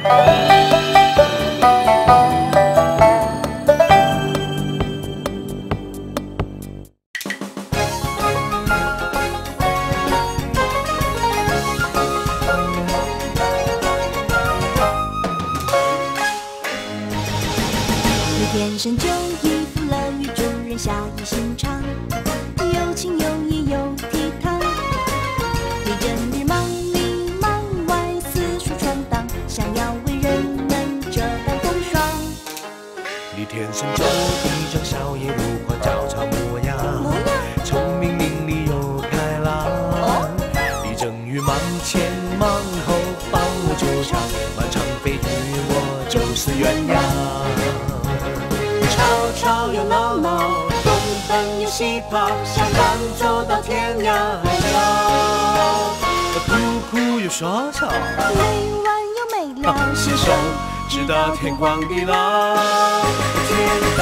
你天生就一副乐于助人、侠义心肠，有情有义有倜傥。你整日忙里忙外，四处闯荡，想要为人们遮挡风霜。你天生就一张笑靥如花娇俏模样，聪明伶俐又开朗。你整日忙前忙后帮我救场，满场悲剧我就是鸳鸯。 吵吵又闹闹，东奔又西跑，相伴走到天涯海角。哭哭又笑笑，没完又没了，携手直到天荒地老。天大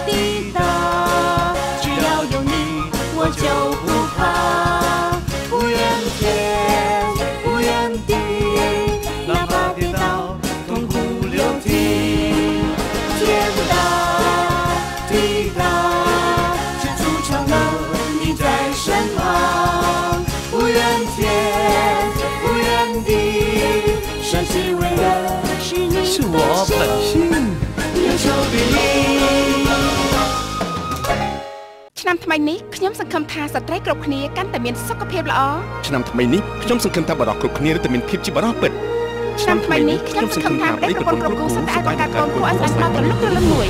地大，只要有你，我就不怕。不怨天，不怨地，哪怕跌倒，痛哭流涕。 天大地大，知足常乐，你在身旁。不怨天，不怨地，舍己为人是你是我本性，有求必应。 ឆ្នាំថ្មីនេះខ្ញុំសង្ឃឹមថាស្ត្រីគ្រប់គ្នាកាន់តែមានសុខភាពល្អ ឆ្នាំថ្មីនេះខ្ញុំសង្ឃឹមថាបុរសគ្រប់គ្នាតែមានភាពជាបុរសពិត ឆ្នាំថ្មីនេះខ្ញុំសង្ឃឹមថាប្តីប្រពន្ធគ្រប់គូសុទ្ធតែអាចបង្កើតកូនគួរឲ្យស្អាតដល់ត្រលុកត្រលឹងមួយ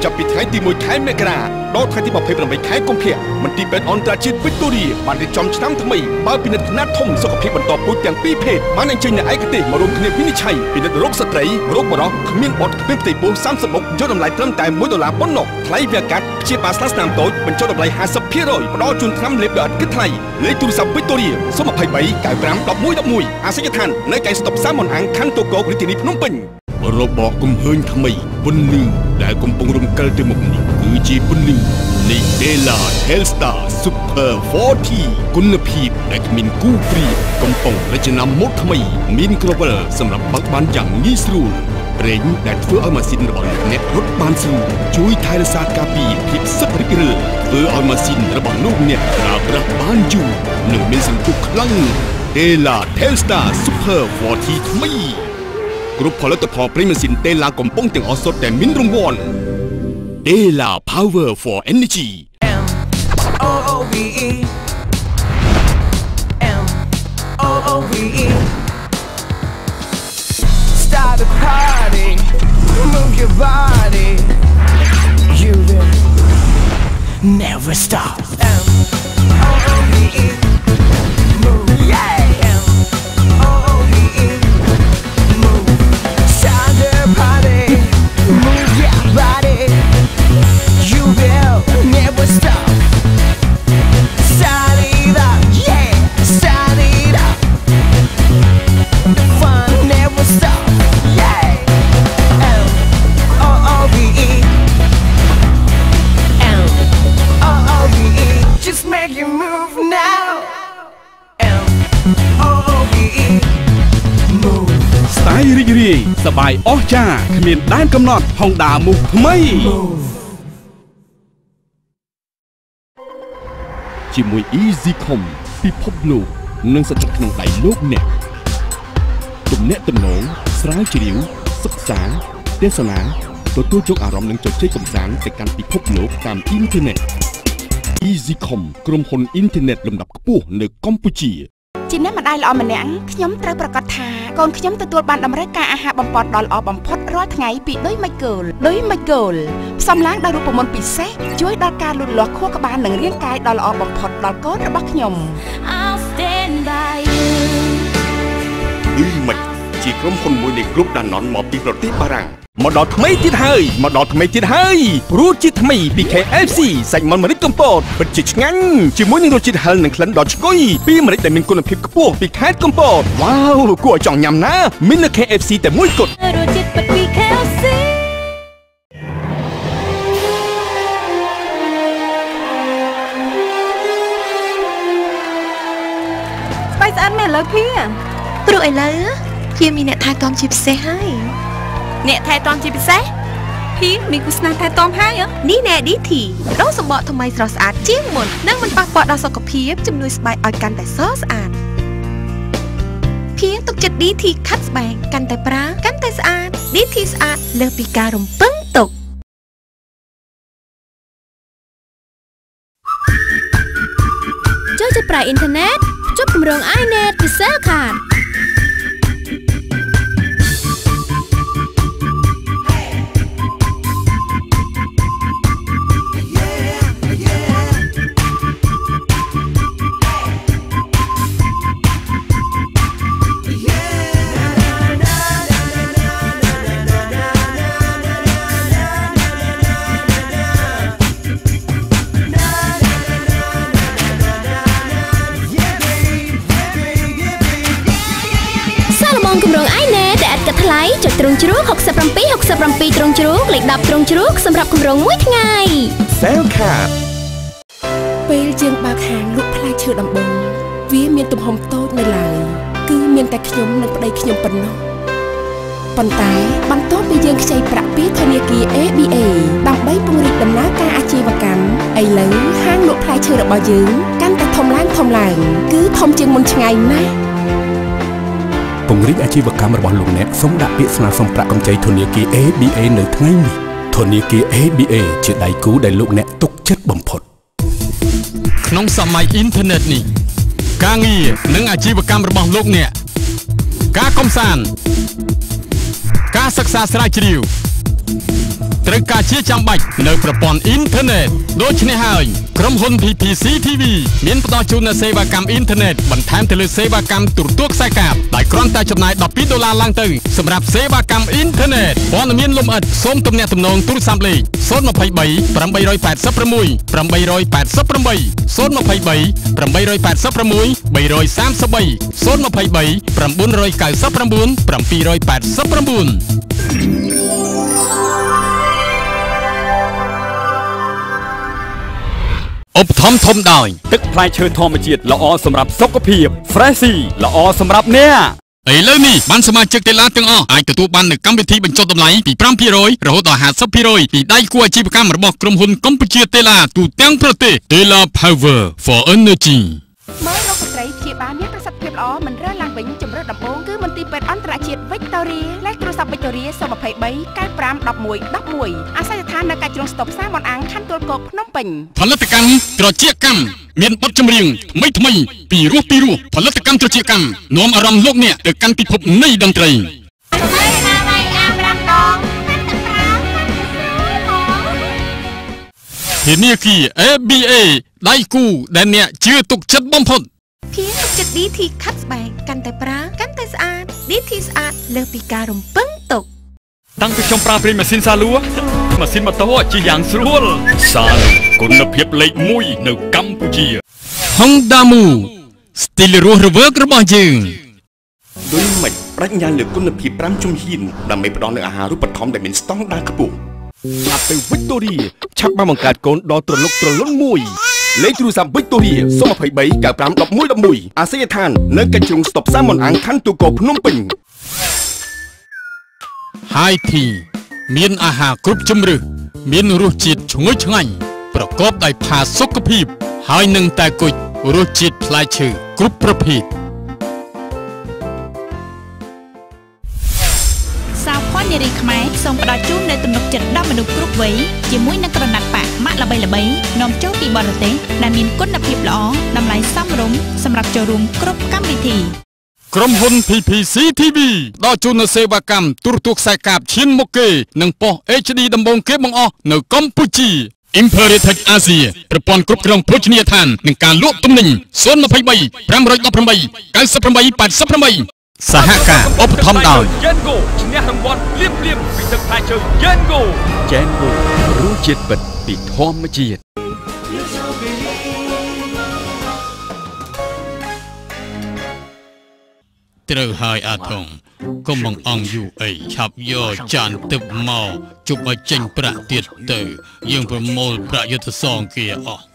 ចាប់ពីថ្ងៃទី1ខែមករាដល់ថ្ងៃទី28ខែកុម្ភៈមន្ទីរពេទ្យអន្តរជាតិវីកតូរីបានរៀបចំឆ្នាំថ្មីបើពិនិត្យខ្នាតធំសុខភាពបន្តពូជទាំងពីរភេទបានអញ្ជើញអ្នកឯកទេសមករួមគ្នាវិនិច្ឆ័យពិនិត្យរោគស្ត្រីរោគបុរសគ្មានបត់គ្មានផ្ទៃពោះ30មុខយកតម្លៃត្រឹមតែ1ដុល្លារប៉ុណ្ណោះថ្លៃវះកាត់ព្យាបាលស្លាស្នាមតូចបញ្ចុះតម្លៃ50%ផ្ដល់ជូនថ្នាំលេបដោយឥតគិតថ្លៃលេខទូរស័ព្ទវីកតូរី023 95 11 11អាសយដ្ឋាននៅកែស្តុបសាមនអាំងខណ្ឌតូកោរាជធានីភ្នំពេញរបកកំហើញថ្មីពន្លឺដែលកំពុងរំកិលទៅមុខនេះគឺជាពន្លឺនៃ Dela Telstar Super 40គុណភាពដែលគ្មានគូប្រៀបកំពុងរចនាម៉ូដថ្មីមានក្រវិលសម្រាប់បើកបានយ៉ាងងាយស្រួលប្រេងដែលធ្វើឲ្យម៉ាស៊ីនរបស់លោកអ្នករត់បានស្រួលជួយថែរក្សាការពារភាពសឹករិចរើធ្វើឲ្យម៉ាស៊ីនរបស់លោកអ្នកប្រើប្រាស់បានយូរនិងមានសន្ទុះខ្លាំង Dela Telstar Super 40ថ្មីគ្រប់ផលិតផលប្រេងម៉ាស៊ីនតេឡាកំពុងទាំងអស់សុទ្ធតែមានរង្វាន់ Dela Power for Energy M O O V E M O O V E Start a party move your body you will never stop M O O V E move yeah M O O V E party, move your body, you will never stop. Start it up, yeah, start it up. The fun never stop, yeah. M O O V E, M O O V E, just make you move now. M O O V E, move. ស្ទាយរីករាយសប្បាយអស្ចារ្យគ្មានដែនកំណត់ Honda Move ថ្មី ជាមួយ EasyCom ពិភពលោកនិងស្ថិតក្នុងដៃលោកអ្នកទំនាក់ទំនងស្រាវជ្រាវសិក្សាទេសនាទទួលយកអារម្មណ៍និងជជែកកម្សាន្តទៅកាន់ពិភពលោកតាមអ៊ីនធឺណិត EasyCom ក្រុមហ៊ុនអ៊ីនធឺណិតលំដាប់ខ្ពស់នៅកម្ពុជា ជាអ្នកម្ដាយល្អម្នាក់ខ្ញុំត្រូវប្រកាសថាកូនខ្ញុំទទួលបានតម្រូវការអាហារបំពន់ដ៏ល្អបំផុតរាល់ថ្ងៃពីឌុយម៉ាច់គោលឌុយម៉ាច់គោលផ្សំឡើងដោយរូបមន្តពិសេសជួយដល់ការលូតលាស់ខួរក្បាលនិងរាងកាយដ៏ល្អបំផុតដល់កូនរបស់ខ្ញុំ I'll stand by you ឌុយម៉ាច់ជាក្រុមហ៊ុនមួយនៃក្រុមដាណុនមកពីប្រទេសបារាំងមកដល់ថ្មីទៀតហើយមកដល់ថ្មីទៀតហើយរសជាតិថ្មីពី KFC សាច់មាន់ម្រេចកំពតពិតជាឆ្ងាញ់ជាមួយនឹងរសជាតិហឹរនិងក្លិនដ៏ឈ្ងុយពីម្រេចដែលមានគុណភាពខ្ពស់ពីខេត្តកំពតវ៉ាវគួរឲ្យចង់ញ៉ាំណាស់មាននៅ KFC តែមួយគត់ រសជាតិពិតពី KFC ស្បែកស្អាតមែនឥឡូវគ្នាព្រោះឥឡូវ ភៀមានអ្នកថែទាំជាពិសេសហើយអ្នកថែទាំជាពិសេសភៀមានគូស្នេហ៍ថែទាំហើយនេះណែ DT ដូរសម្បកថ្មីស្រស់ស្អាតជាងមុននិងមិនប៉ះពាល់ដល់សុខភាពជំនួយស្បែកឲ្យកាន់តែសស្អាតភៀទុកចិត្ត DT ខាត់ស្បែកកាន់តែប្រើកាន់តែស្អាត DT ស្អាតលើសពីការរំពឹងទុកចូលចិត្តប្រើអ៊ីនធឺណិតភ្ជាប់គម្រោង iNet ពី Cellcard គម្រោង iNet ដែលឥតគិតថ្លៃចុចទ្រុងជ្រូក67 67ទ្រុងជ្រូកលេខ10ទ្រុងជ្រូកសម្រាប់គម្រោងមួយថ្ងៃ Cellcard ពេលយើងបើកហាងលក់ផ្លែឈើដំបូងវាមានទំហំតូចនៅឡើយគឺមានតែខ្ញុំនិងប្តីខ្ញុំប៉ុណ្ណោះប៉ុន្តែបន្ទាប់ពីយើងខ្ចីប្រាក់ពីធនាគារ ABA ដើម្បីពង្រីកដំណើរការអាជីវកម្មឥឡូវហាងលក់ផ្លែឈើរបស់យើងកាន់តែធំឡើងធំឡើងគឺធំជាងមុនឆ្ងាយណាស់ពង្រីកអាជីវកម្មរបស់លោកអ្នកសូមដាក់ពាក្យស្នើសុំប្រាក់កម្ចីធនាគារ ABA នៅថ្ងៃនេះធនាគារ ABA ជាដៃគូដែលលោកអ្នកទុកចិត្តបំផុតក្នុងសម័យអ៊ីនធឺណិតនេះការងារនិងអាជីវកម្មរបស់លោកអ្នកការកំសាន្តការសិក្សាស្រាវជ្រាវត្រូវការជាចាំបាច់នៅប្រព័ន្ធអ៊ីនធឺណិតដូច្នេះហើយក្រុមហ៊ុន PPC TV មានផ្ដល់ជូននូវសេវាកម្មអ៊ីនធឺណិតបន្ថែមទៅលើសេវាកម្មទូរទស្សន៍ខ្សែកាបដោយគ្រាន់តែចំណាយ$12ឡើងទៅសម្រាប់សេវាកម្មអ៊ីនធឺណិតព័ត៌មានលម្អិតសូមទំនាក់ទំនងទូរស័ព្ទលេខ023 886 888 023 886 333 023 999 789ឧបត្ថម្ភធំដោយទឹកផ្លែឈើធម្មជាតិល្អសម្រាប់សុខភាព Freshy ល្អសម្រាប់អ្នកឥឡូវនេះបានសមាជិកតេឡាទាំងអស់អាចទទួលបាននូវកម្មវិធីបញ្ចុះតម្លៃពី5%រហូតដល់50%ពីដៃគូអាជីវកម្មរបស់ក្រុមហ៊ុនកម្ពុជាតេឡាទូទាំងប្រទេស Tela Power for Energy មើលរោគស្ត្រីព្យាបាលមានប្រសិទ្ធភាពល្អមិនរើឡើងវិញជំរឿនដំបូងគឺមន្ទីរពេទ្យអន្តរជាតិវិកតូរីលេខទូរស័ព្ទវិកតូរី023 95 11 11អាសយដ្ឋាននៅកាច់ជ្រុងស្តុបផ្សារមនអាងខណ្ឌទួលគោកភ្នំពេញផលិតកម្មត្រចៀកកម្មមានបទចម្រៀងថ្មីថ្មីពីរោះពីរោះផលិតកម្មត្រចៀកកម្មនាំអារម្មណ៍លោកអ្នកទៅកាន់ពិភពនៃតន្ត្រីធនាគារ ABA ដៃគូដែលអ្នកជឿទុកចិត្តបំផុតភៀទុកចិត្ត DT ខាត់ស្បែកកាន់តែប្រើកាន់តែស្អាត DT ស្អាតលើសពីការរំពឹងទុកតាំងពីខ្ញុំប្រើប្រេងម៉ាស៊ីនសាលួម៉ាស៊ីនម៉ូតូជិះយ៉ាងស្រួលសាលគុណភាពលេខ1នៅកម្ពុជា Honda Move ស្ទីលរស់រវើករបស់យើងដូចមិនប្រាជ្ញាលើគុណភាព5ជំហានដើម្បីផ្ដល់នូវអាហារូបត្ថម្ភដែលមានស្តង់ដារខ្ពស់ឆាប់ទៅវិកតូរីឆាប់បានបង្កើតកូនដ៏ត្រលុកត្រលុនមួយលេខទូរស័ព្ទវិកតូរី023 95 11 11អាសយដ្ឋាននៅកាច់ជ្រុងស្តុបផ្សារមនអាងខណ្ឌទួលគោកភ្នំពេញ High Tea មានអាហារគ្រប់ជម្រើសមានរសជាតិឈ្ងុយឆ្ងាញ់ប្រកបដោយផាសុកភាពហើយនឹងតែគុជរសជាតិផ្លែឈើគ្រប់ប្រភេទសាវភ័ណ្ឌនារីខ្មែរសូមផ្ដល់ជូននូវទំនុកចិត្តដល់មនុស្សគ្រប់វ័យជាមួយនឹងក្រណាត់ប៉ាក់ម៉ាកល្បីៗនាំចូលពីបរទេសដែលមានគុណភាពល្អតម្លៃសមរម្យសម្រាប់ចូលរួមគ្រប់កម្មវិធីក្រុមហ៊ុន PPC TV ដល់ជូននូវសេវាកម្មទូរទស្សន៍ខ្សែកាបឈានមុខគេនិងប៉ុស្តិ៍ HD ដំបូងគេបង្អស់នៅកម្ពុជា Imperial Tech Asia ប្រព័ន្ធគ្រប់គ្រងភោជនីយដ្ឋាននិងការលក់ទំនិញ023 518 98 88សហការឧបត្ថម្ភដោយ Gengo ឈ្នះរង្វាន់ភ្លាមៗពីទឹកផ្លែឈើ Gengo Gengo រសជាតិពិតពីធម្មជាតិត្រូវហើយអាថងកុំបង្អង់យូរអីឆាប់យកចានទឹកមកជប់ឲ្យចេញប្រាក់ទៀតទៅយើងប្រមូលប្រាក់យុទ្ធសងគេអស់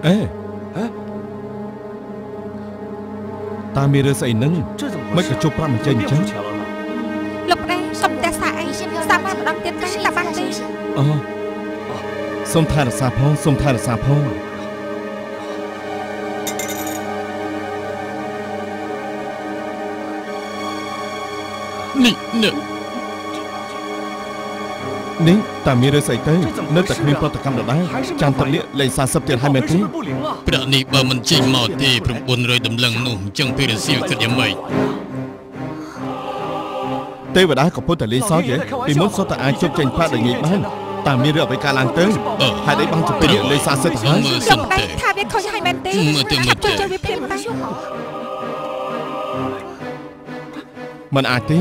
អេតាមានរឿងស្អីនឹងមិនក៏ជប់ប្រាក់មិនចេញអញ្ចឹងលោកប្តីសុំតែសាអីសាមកម្ដងទៀតទៅតាបានទេអូសូមថែរក្សាផងសូមថែរក្សាផងនេះនេះនេះតាមានរឿងស្អីទៅនៅតែគ្មានប្រតិកម្មដដែលចាំទឹកនេះលេខ40ទៀតហើយមែនទេប្រាក់នេះបើមិនចេញមកទេ900តម្លឹងនោះអញ្ចឹងពេលរសៀលគិតយ៉ាងម៉េចទេវតាក៏ពុតតែលេងសើចពីមុនសុទ្ធតែអាចជប់ចេញប្រាក់ដោយងាយបានតាមានរឿងអ្វីកើតឡើងទៅហេតុអីបានជពេលនេះលេខ40ទៅហើយលោកប្តីថាវាខូចហើយមែនទេមើលទៅមើលទៅជួយវាភ្លាមទៅមិនអាចទេ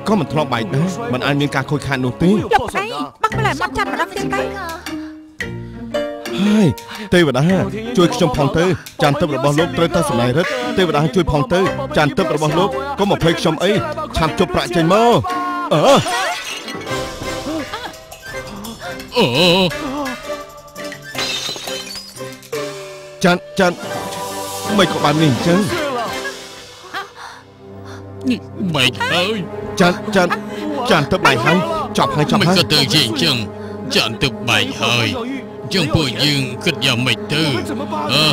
ក៏មិនធ្លាប់បែកដែរមិនអាចមានការខូចខាតនោះទេលោកប្តីបាក់ម្ល៉េះមកចាំម្ដងទៀតទៅហើយទេវតាជួយខ្ញុំផងទៅចានទឹករបស់លោកត្រូវតែសម្ដែងរិទ្ធទេវតាជួយផងទៅចានទឹករបស់លោកកុំមកភ័យខ្ញុំអីឆាប់ជប់ប្រាក់ចេញមកអឺអូចានចានមិនក៏បាននេះអញ្ចឹងនេះបែកហើយចានចានចានទឹកបែកហើយចប់ហើយចប់ហើយមិនក៏ទៅជាអញ្ចឹងចានទឹកបែកហើយអញ្ចឹងពួកយើងគិតយ៉ាងម៉េចទៅអឺ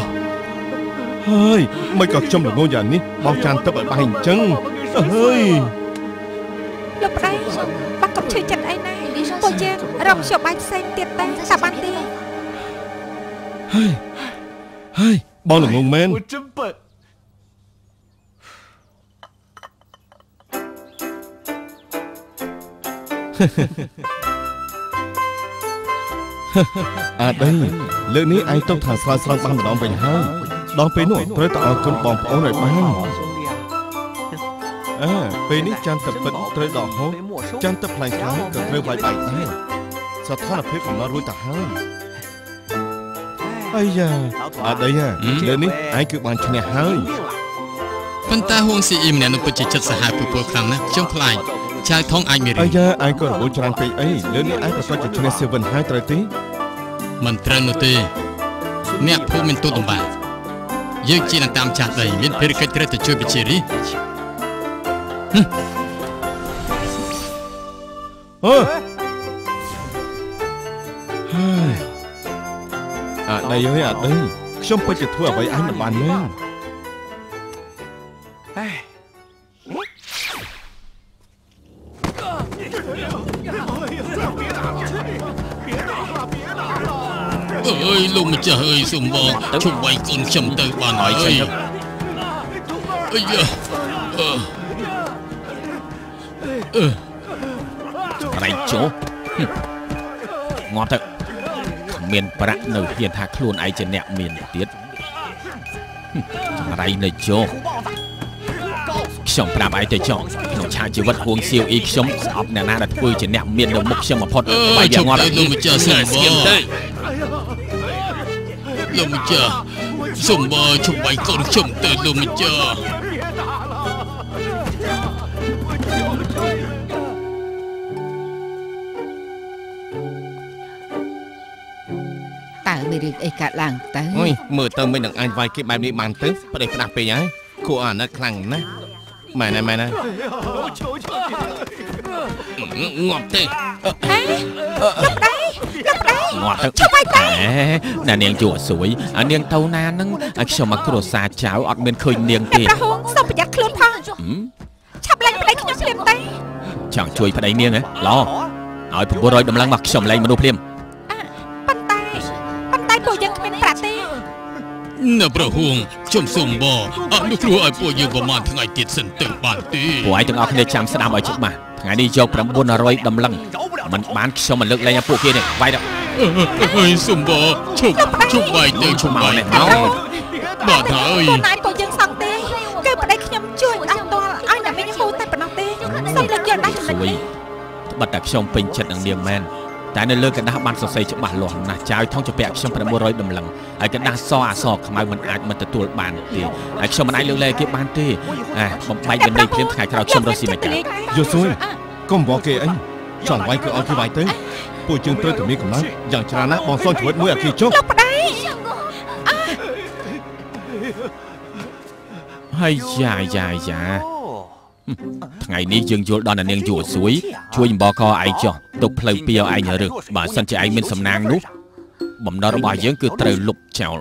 ហើយមិនក៏ខ្ញុំល្ងងយ៉ាងនេះបោកចានទឹកឲ្យបែកអញ្ចឹងហើយលោកប្តីបាក់កុំឈឺចិត្តអីណាពួកយើងរកជប់បាយផ្សេងទៀតតែតាបានទេហើយហើយបងល្ងងមែនអាដីលើកនេះឯងទុកថាស្រាវស្រង់បានម្ដងវិញហើយដល់ពេលនោះត្រូវតែអរគុណបងប្អូនឲ្យបានអើពេលនេះចានទឹកពិតត្រូវដកហូតចានទឹកផ្លែខ្លាក៏ត្រូវវាយបែកដែរស្ថានភាពកំណត់រួចទៅហើយអាយ៉ាអាដីលើកនេះឯងគឺបានឈ្នះហើយប៉ុន្តែហួងស៊ីអ៊ីម្នាក់នោះពិតជាចិត្តសាហាវពពលខ្លាំងណាស់ខ្ញុំខ្លាចចៅថងអាចមានរឿងអាយ៉ាឯងក៏រវល់ច្រើនពេកអីលើនេះឯងប្រកាសជាឈ្នះសេវិនហើយត្រូវទេមិនត្រូវនោះទេអ្នកភូមិមានទូតតំបាយើងជានឹងតាមចាស់ដីមានភារកិច្ចត្រូវទៅជួយប្រជារាស្ត្រអឺហើយអាដីអើយអាដីខ្ញុំពិតជាធ្វើអ្វីឯងមិនបានមែនអើយលោកម្ចាស់អើយសូមបងជប់វាយកូនខ្ញុំទៅបានហើយអីយ៉ាអឺរៃចុះងាប់ទៅគ្មានប្រាក់នៅហ៊ានថាខ្លួនឯងជាអ្នកមានទៀតចង្រៃនៅចុះខ្ញុំប្រាប់ឯងទៅចុះក្នុងឆាកជីវិតហួងសៀវអ៊ីខ្ញុំស្អប់អ្នកណាដែលធ្វើជាអ្នកមាននៅមុខខ្ញុំបំផុតបាយយ៉ាងងាប់លោកម្ចាស់សូមបងលោកម្ចាស់សូមបងជប់បាយកូនខ្ញុំទៅលោកម្ចាស់តើមានរឿងអីកើតឡើងទៅអុយមើលទៅមិននឹងអាចវាយគេបែបនេះបានទៅប្តីផ្ដាស់ពេកហើយគួរអាណិតខ្លាំងណាស់ម៉ែណាម៉ែណាងាប់ទេលោកប្តីលោកប្តីងាប់ទៅឈប់ឲ្យតែណានាងជួសួយនាងទៅណានឹងខ្ញុំមកគ្រួសារចៅអត់មានឃើញនាងទេប្រហូងសូមប្រយ័ត្នខ្លួនផងឆាប់លែងប្តីខ្ញុំភ្លាមទេចង់ជួយប្តីនាងហ៎ល្អឲ្យ900តម្លឹងមកខ្ញុំលែងមនុស្សភ្លាមប៉ុន្តែពួកយើងគ្មានប្រាក់ទេនៅប្រហួងខ្ញុំសូមបងអនុគ្រោះឲ្យពួកយើងប្រហែលថ្ងៃទៀតសិនទៅបានទេពួកឯងទាំងអស់គ្នាចាំស្ដាប់ឲ្យច្បាស់ថ្ងៃនេះយក900តម្លឹងមិនបានខ្ញុំមិនលើកលែងឲ្យពួកគេទេវាយដល់អើយសូមបងឈប់ឈប់វាយទៅឈប់វាយបាទហើយខ្លួនឯងពួកយើងសងទេគឺប្តីខ្ញុំជួយអស់តលឲ្យអ្នកមីងហូតែប៉ុណ្ណោះទេសូមលើកយកដៃចំណុចនេះត្បិតតែខ្ញុំពេញចិត្តនឹងនាងមែនតែនៅលើกระดาษបានសរសេរច្បាស់លាស់ណាស់ចៅថងជពាក់ខ្ញុំ900តម្លឹងហើយកระดาษសអសខ្មៅមិនអាចមិនទទួលបានទេហើយខ្ញុំមិនអាចលើកលែងគេបានទេអាបំបែកវិន័យភ្លាមថ្ងៃក្រោយខ្ញុំរកស៊ីមិនកើតយល់សួយកុំបកគេអីចង់វាយគឺឲ្យគេវាយទៅពួកយើងត្រូវតែមានកម្លាំងយ៉ាងច្រើនណាស់បងសងជីវិតមួយអាគីចុះលោកប្តី ហើយយ៉ាយ៉ាយ៉ាថ្ងៃនេះយើងយល់ដល់អ្នកនាងយួរសួយជួយអំបកឯងចុះទុកផ្លូវពីឲ្យឯងរើសបើសិនជាឯងមានសំណាងនោះបំណុលរបស់យើងគឺត្រូវលុបចោល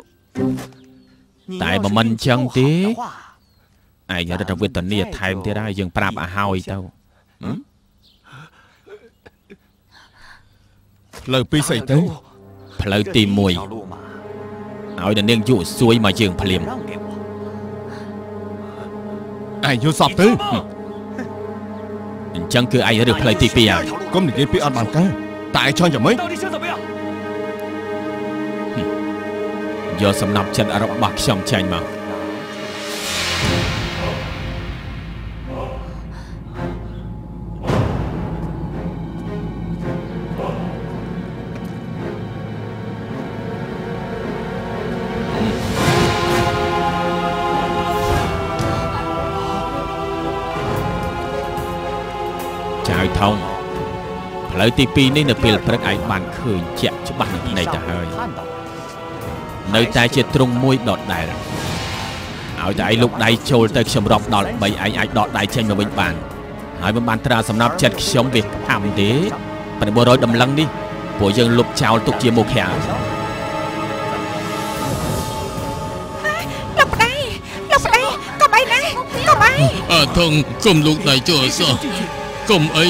តែបើមិនចឹងទេឯងរត់ទៅវេទនាថែមទៀតហើយយើងប្រាប់ឲ្យហើយទៅផ្លូវពីរស្អីទៅផ្លូវទី1ឲ្យអ្នកនាងយួរសួយមកយើងភ្លាមឯងយល់សពទៅអញ្ចឹងគឺឯងរើសផ្លូវទី2ហើយកុំនិយាយពីអត់បានការតែឯងចង់យ៉ាងម៉េចយកសំណប់ចិត្តរបស់ខ្ញុំចេញមកចៅថងផ្លូវទី2នេះនៅពេលព្រឹកឯងបានឃើញជាក់ច្បាស់នឹងភ្នែកទៅហើយនៅតែជាទ្រង់មួយដដែលឲ្យតែឯងលុកដៃចូលទៅខ្ញុំរាប់ដល់3ឯងអាចដកដៃចេញមកវិញបានហើយមិនបានត្រាសំណប់ចិត្តខ្ញុំវាខំទេ900តម្លឹងនេះពួកយើងលុបចោលទុកជាមុខខែលោកប្តីលោកប្តីកុំអីណាកុំអីអើថងកុំលុកដៃចូលសោះកុំអី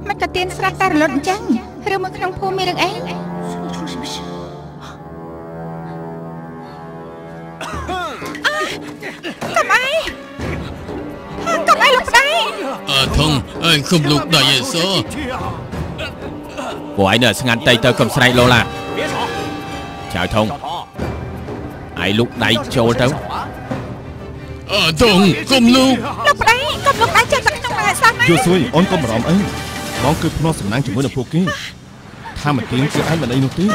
មិនក៏ទៀនស្រាប់តែរលត់អញ្ចឹងឬមកក្នុងភូមិមានរឿងអីកុំអីកុំអីលោកប្តីអើថងអើយកុំលោកដៃអីសោះពួកឯងនៅស្ងាត់តិចទៅកុំស្រែកលោឡាចៅថងឯងលុកដៃចូលទៅអើថងកុំលុកលោកប្តីកុំលុកដៃចូលទៅក្នុងនឹងឲ្យសោះណាយល់សួយអូនកុំបារម្ភអីបងគឺភ្នាល់សំណាងជាមួយនឹងពួកគេថាមកទៀងគឺឯងមិនអីនោះទេ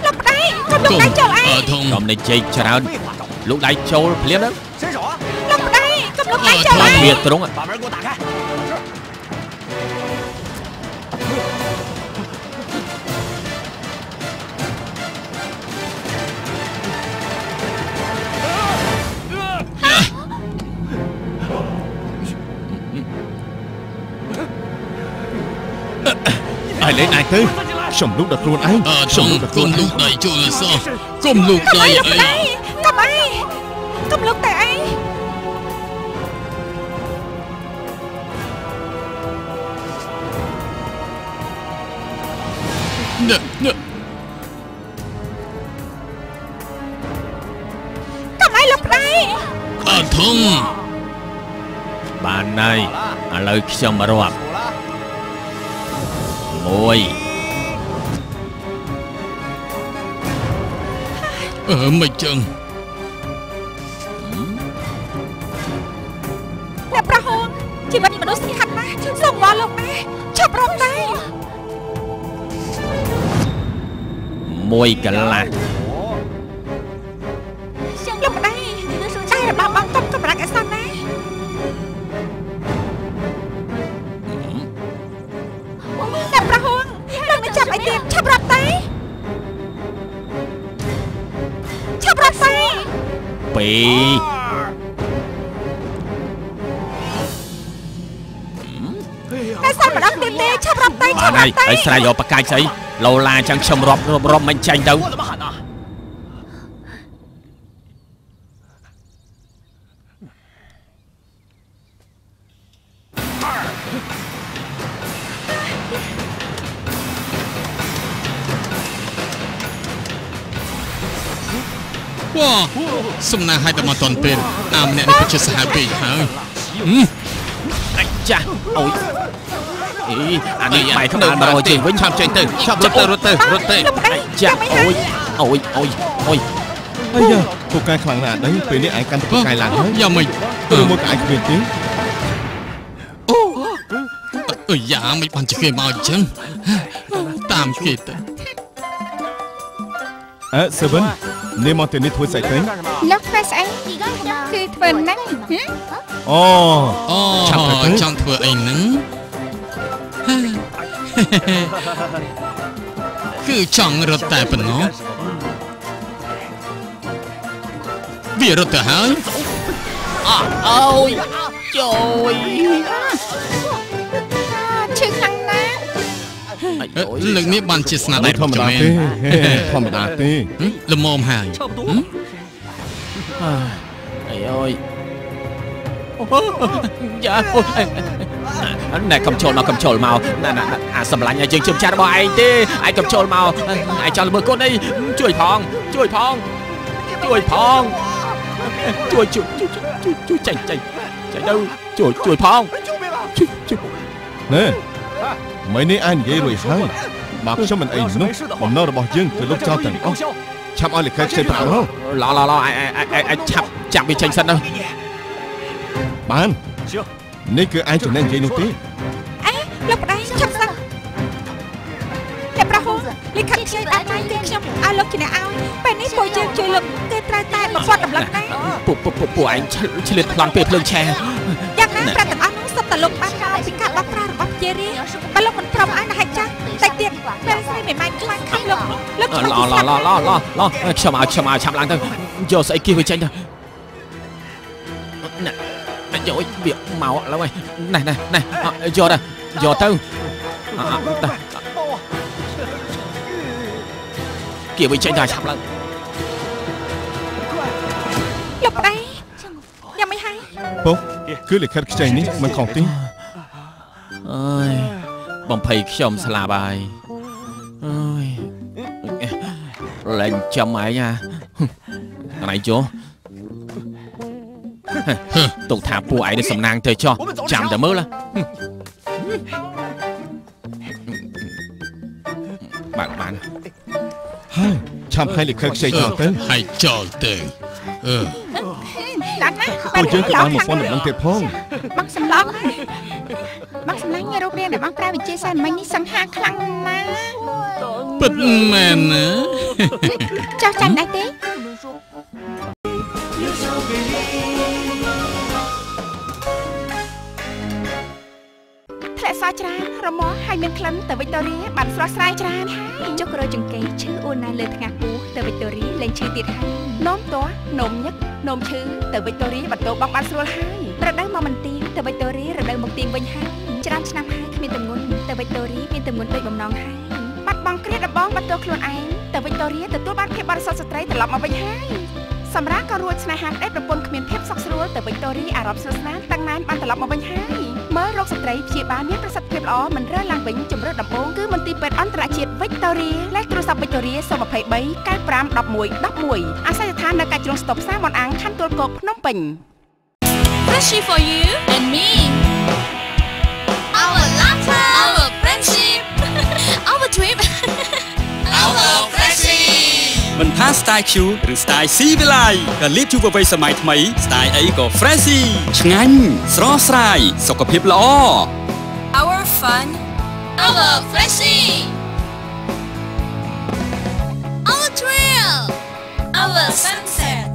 លោកប្តីកុំលុកដៃចូលឯងកុំនិយាយច្រើនលុកដៃចូលភ្លាមទៅលោកប្តីកុំលុកដៃចូលឯងវាត្រង់ឲ្យលេងឯងទៅខ្ញុំលុកដល់ខ្លួនឯងខ្ញុំកុំលុកដៃចូលសោះកុំលុកដៃអីកុំអីកុំលុកតែអីនេះកុំអីលោកប្តីអើធំបានហើយឥឡូវខ្ញុំរាប់1អឺមិនចឹងអ្នកប្រហោងជីវិតមនុស្សសំខាន់ណាស់សូមវល់លោកណាឆាប់រំដែរ1កន្លះលោកប្តីតែរបស់បងកុំកម្រាក់ឲ្យសោះណាអ្នកប្រហោងលោកមិនចាប់អីទៀតឆាប់រាប់តែឆាប់រាប់តែ2តែសល់ម្ដងទៀតទេឆាប់រាប់តែឆាប់រាប់តែ ហើយស្រែកយកបកាច់ស្អីឡូឡាចឹងខ្ញុំរាប់រាប់មិនចាញ់ទៅវ៉ាសំណាងឲ្យតែមកតន់ពេលអាម្នាក់នេះពិតជាសាហាវពេកហើយអញចាស់អូយអីអានេះបែកក្បាល100ជើងវិញ ឆាប់ចេញទៅឆាប់រត់ទៅរត់ទៅរត់ទៅចាស់អូយអូយអូយអូយ អាយ៉ាពូកែខ្លាំងណាស់អីពេលនេះឯងកាន់ពូកែឡើងហើយ យ៉ាងម៉េច ឬមកឯងគ្មានទេ អូអើយ៉ាមិនបានជាគេមកអញ្ចឹងតាមគេទៅ អើសេវិននេះមកទីនេះធ្វើស្អីទៅ លោកធ្វើស្អី គឺធ្វើហ្នឹងអូឆាប់ទៅចង់ធ្វើអីហ្នឹងគឺចង់រត់តែប៉ុណ្ណោះវារត់ទៅហើយអូយជួយឈឺខ្លាំងណាស់លើកនេះបានជាស្នាដៃធម្មតាទេធម្មតាទេល្មមហើយអីអើយយ៉ាណែកំចូលមកកំចូលមកណែអាសម្លាញ់ឲ្យយើងជឿចាស់របស់ឯងទេឯងកំចូលមកឯងចង់ល្មើកូនអីជួយផងជួយផងជួយផងជួយជួយជួយជួយចេញចេញចេញទៅជួយជួយផងជួយជួយណែមិននេះឯងនិយាយរួចហើយបើខ្ញុំមិនអីនោះបំណងរបស់យើងគឺលុបចោលទាំងអស់ឆាប់ឲ្យលិខិតខ្ចីប្រាក់មកឡឡឡឯឯឆាប់ចាប់វាចេញសិនទៅបាននេះគឺឯងចំណេញនិយាយនោះទេអេលោកប្តីឆាប់សិនអ្នកប្រហូលិខិតខ្ចីដល់ថ្ងៃគឺខ្ញុំឲ្យលោកជាអ្នកឲ្យពេលនេះពួកយើងជួយលោកគឺត្រូវតែបំផុតតម្លឹងដែរពួកពួកឯងឆ្លៀតប្លន់ពេលភ្លើងឆេះយ៉ាងណាប្រាក់ទាំងអស់នោះសុទ្ធតែលោកបានមកពីការបោះប្រាស់របស់ជារាបើលោកមិនព្រមឲ្យណាស់ចាស់តែទៀតពេលស្រីមិនម៉ាញ់ខ្លាំងខំលោកលោកឡឡឡឡឡឡខ្ញុំឲ្យខ្ញុំឲ្យឆាប់ឡើងទៅយកស្អីគៀសវាចេញទៅណែយកវាមកឡើយណែណែណែយកទៅយកទៅគៀសវាចេញទៅឆាប់ឡើងលោកប្តីញ៉ាំអីហើយពុកគឺលិខិតខ្ចីនេះមិនខុសទេអើយបំភ័យខ្ញុំស្លាប់ហើយអើយលែងចាំឯងណាណៃចុះទុកថាពួកឯងនេះសំណាងទៅចោះចាំតែមើលបាទបានហើយឆាប់ឲ្យលិខិតខ្ចីចោលទៅហើយចោលទៅអឺឡើងណាពួកយើងក៏បាន1000ដំណឹងទៀតផងបងសម្លងបងសម្លាញ់រូបរាងដែលបងប្រើវិជាសាមិញនេះសង្ហាខ្លាំងណាស់ពិតមែនណាចោះចាញ់ដែរទេធ្លាក់សច្រើនរមាស់ហើយមានក្លិនទៅវិកតូរីបានស្រស់ស្រាយច្រើនហើយចុករយចង្កេះឈឺអួនណាស់លើថ្ងាសពោះទៅវិកតូរីលែងឈឺទៀតហើយនោមទាស់នោមញឹកនោមឈឺទៅវិកតូរីបន្ទោបងបានស្រួលហើយរដូវមកមិនទៀងទៅវិកតូរីរដូវមកទៀងវិញហើយច្រើនឆ្នាំហើយគ្មានទម្ងន់ទៅវិកតូរីមានទម្ងន់ដូចបំណងហើយបាត់បង់គ្រាដំបងបន្ទោខ្លួនឯងទៅវិកតូរីទទួលបានភាពបរិសុទ្ធស្ត្រីត្រឡប់មកវិញហើយសម្រាប់ក៏រួចស្នេហាប្តីប្រពន្ធគ្មានភាពសុខស្រួលទៅវិកតូរីអារម្មណ៍ស្និទ្ធស្នាលតាំងណែនបានត្រឡប់មកវិញហើយមើលរោគស្ត្រីព្យាបាលមានប្រសិទ្ធភាពល្អមិនរើឡើងវិញជំរឿនដំបូងគឺមន្ទីរពេទ្យអន្តរជាតិវិកតូរីលេខទូរស័ព្ទវិកតូរី023 95 11 11អាសយដ្ឋាននៅកាច់ជ្រុងស្តុបផ្សារមនអាងខណ្ឌទួលគោកភ្នំពេញ Freshy for you and me Our laughter Our friendship Our trip Our Freshy មិនថា style Q ឬ style C វិល័យក៏លៀបយុវវ័យសម័យថ្មី style អីក៏ Freshy ឆ្ងាញ់ស្រស់ស្រាយសុខភាពល្អ Our fun Our Freshy Our thrill Our sunset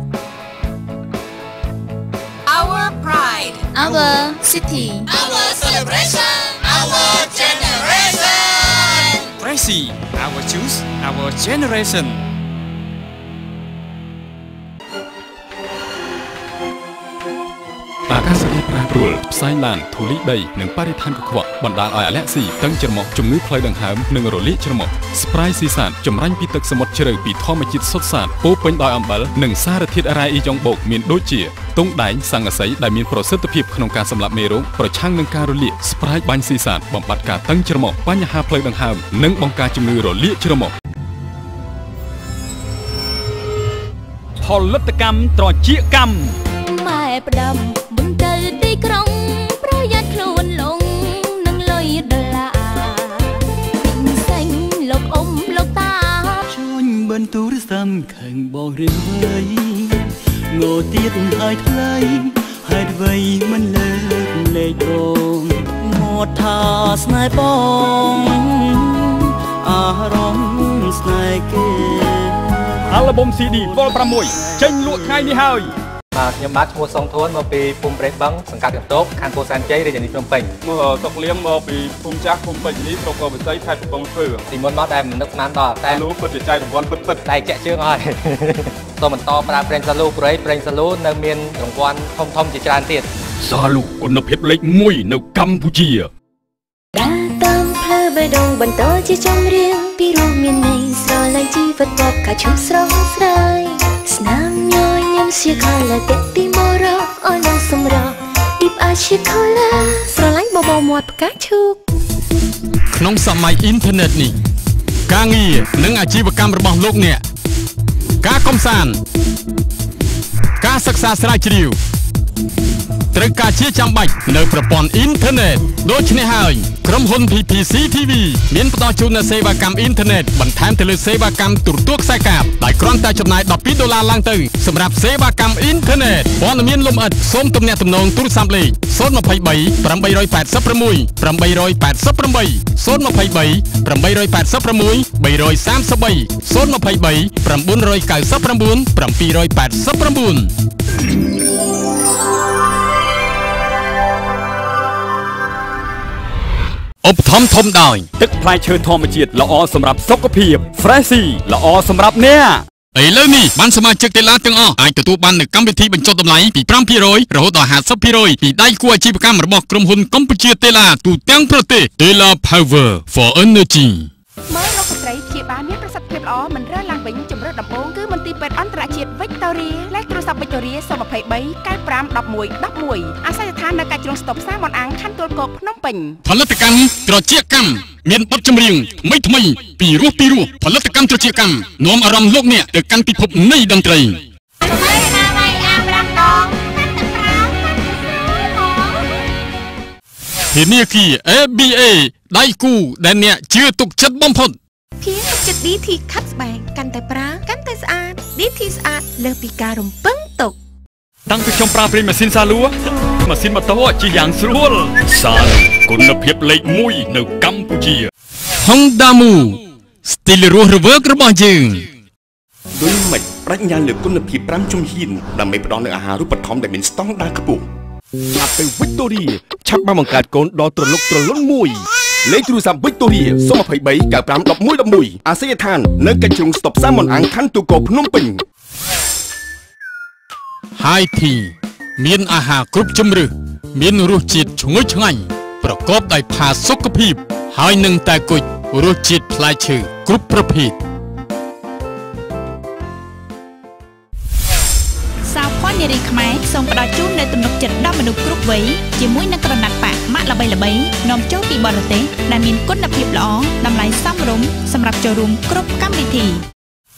Our pride Our city Our celebration Our generation Freshy Our juice Our generation អាកាសធាតុប្រែប្រួលផ្សែងឡានធូលីដីនិងបរិស្ថានកខ្វក់បណ្ដាលឲ្យអាឡែស៊ីតឹងច្រមុះជំងឺផ្លូវដង្ហើមនិងរលាកច្រមុះស្ព្រាយស៊ីសាតចម្រាញ់ពីទឹកសមុទ្រជ្រៅពីធម្មជាតិសុទ្ធសាធពោពេញដោយអំបិលនិងសារធាតុរ៉ែអ៊ីយ៉ុងបូកមានដូចជាទង់ដែងសង្កសីដែលមានប្រសិទ្ធភាពក្នុងការសម្លាប់មេរោគប្រឆាំងនឹងការរលាកស្ព្រាយបាញ់ស៊ីសាតបំបត្តិការតឹងច្រមុះបញ្ហាផ្លូវដង្ហើមនិងបង្ការជំងឺរលាកច្រមុះផលិតកម្មត្រចៀកកម្មម៉ែផ្ដាំមុនទៅទីក្រុងប្រយ័ត្នខ្លួនលងនឹងលុយដុល្លារទិញសេញលោកអ៊ំលោកតាជួញបិណ្ឌទូរស័ព្ទខាងបងរឿងវ័យងោទៀតហើយថ្លៃហេតុអ្វីមិនលើកលេខបងមកថាស្នេហ៍បងអារម្មណ៍ស្នេហ៍គេ អាល់ប៊ុម CD វល់6ចេញលក់ថ្ងៃនេះហើយ បាទខ្ញុំបាទឈ្មោះសុងធួនមកពីភូមិព្រៃបឹងសង្កាត់កន្ទោកខណ្ឌពោធិ៍សែនជ័យរាជធានីភ្នំពេញមកសុកលៀងមកពីភូមិចាស់ភូមិពេជ្រនីស្រុកកោវិសីខេត្តកំពង់ស្ពឺពីមុនមកតែមិននឹកស្មានដល់តែលូពិតជាចែករង្វាន់ពិតពិតតែចាក់ជើងហើយសូមបន្តប្រើប្រេងសាលូព្រៃប្រេងសាលូនៅមានរង្វាន់ធំធំជាច្រើនទៀតសាលូគុណភាពលេខ1នៅកម្ពុជាតាមផ្លូវបេះដូងបន្តជាចម្រៀងពីរោះមានន័យស្រឡាញ់ជីវិតបបកាឈុំស្រស់ស្រាយស្នាមញញឹមជាខាឡាតទីមរអលងសម្រឌីបអាជាខាឡាស្រឡាញ់បបោមាត់ផ្កាឈូកក្នុងសម័យអ៊ីនធឺណិតនេះការងារនិងអាជីវកម្មរបស់លោកអ្នកការកំសាន្តការសិក្សាស្រាវជ្រាវត្រូវការជាចាំបាច់នៅប្រព័ន្ធអ៊ីនធឺណិតដូច្នេះហើយក្រុមហ៊ុន PPC TV មានផ្ដល់ជូននូវសេវាកម្មអ៊ីនធឺណិតបន្ថែមទៅលើសេវាកម្មទូរទស្សន៍ខ្សែកាបដោយគ្រាន់តែចំណាយ$12ឡើងទៅសម្រាប់សេវាកម្មអ៊ីនធឺណិតព័ត៌មានលម្អិតសូមទំនាក់ទំនងទូរស័ព្ទលេខ023 886 888 023 886 333 023 999 789ឧបត្ថម្ភធំដោយទឹកផ្លែឈើធម្មជាតិល្អសម្រាប់សុខភាព Freshy ល្អសម្រាប់អ្នកឥឡូវនេះបានសមាជិកតេឡាទាំងអស់អាចទទួលបាននូវកម្មវិធីបញ្ចុះតម្លៃពី5%រហូតដល់50%ពីដៃគូអាជីវកម្មរបស់ក្រុមហ៊ុនកម្ពុជាតេឡាទូទាំងប្រទេស Tela Power for Energy មើលលោកស្ត្រីព្យាបាលមានប្រសិទ្ធភាពល្អមិនរើឡើងវិញជំរឿនដំបូងគឺមន្ទីរពេទ្យអន្តរជាតិវិកតូរីលេខទូរស័ព្ទវិកតូរី023 95 11 11អាសយដ្ឋាននៅកាច់ជ្រុងស្តុបផ្សារមនអាងខណ្ឌទួលគោកភ្នំពេញផលិតកម្មត្រចៀកកម្មមានបទចម្រៀងថ្មីថ្មីពីរោះពីរោះផលិតកម្មត្រចៀកកម្មនាំអារម្មណ៍លោកអ្នកទៅកាន់ពិភពនៃតន្ត្រីធនាគារ ABA ដៃគូដែលអ្នកជឿទុកចិត្តបំផុតភៀងទុកចិត្ត DT ខាត់ស្បែកកាន់តែប្រើកាន់តែស្អាត DT ស្អាតលើសពីការរំពឹងទុកតាំងពីខ្ញុំប្រើប្រេងម៉ាស៊ីនសាលូម៉ាស៊ីនម៉ូតូជិះយ៉ាងស្រួលសាលូគុណភាពលេខ1នៅកម្ពុជា Honda Move ស្ទីលរស់រវើករបស់យើងដូចមិនប្រាជ្ញាលើគុណភាព5ជំហានដើម្បីផ្ដល់នូវអាហារូបត្ថម្ភដែលមានស្តង់ដារខ្ពស់ឆាប់ទៅវិកតូរីឆាប់បានបង្កើតកូនដ៏ត្រលុកត្រលុនមួយលេខទូរស័ព្ទវិកតូរី023 95 11 11អាសយដ្ឋាននៅកាច់ជ្រុងស្តុបផ្សារមនអាងខណ្ឌទូកោភ្នំពេញ High Tea មានអាហារគ្រប់ជម្រើសមានរសជាតិឈ្ងុយឆ្ងាញ់ប្រកបដោយផាសុកភាពហើយនឹងតែគុជរសជាតិផ្លែឈើគ្រប់ប្រភេទសាវភ័ណ្ឌនារីខ្មែរសូមផ្ដល់ជូននូវទំនុកចិត្តដល់មនុស្សគ្រប់វ័យជាមួយនឹងក្រណាត់ប៉ាក់ម៉ាកល្បីៗនាំចូលពីបរទេសដែលមានគុណភាពល្អតម្លៃសមរម្យសម្រាប់ចូលរួមគ្រប់កម្មវិធី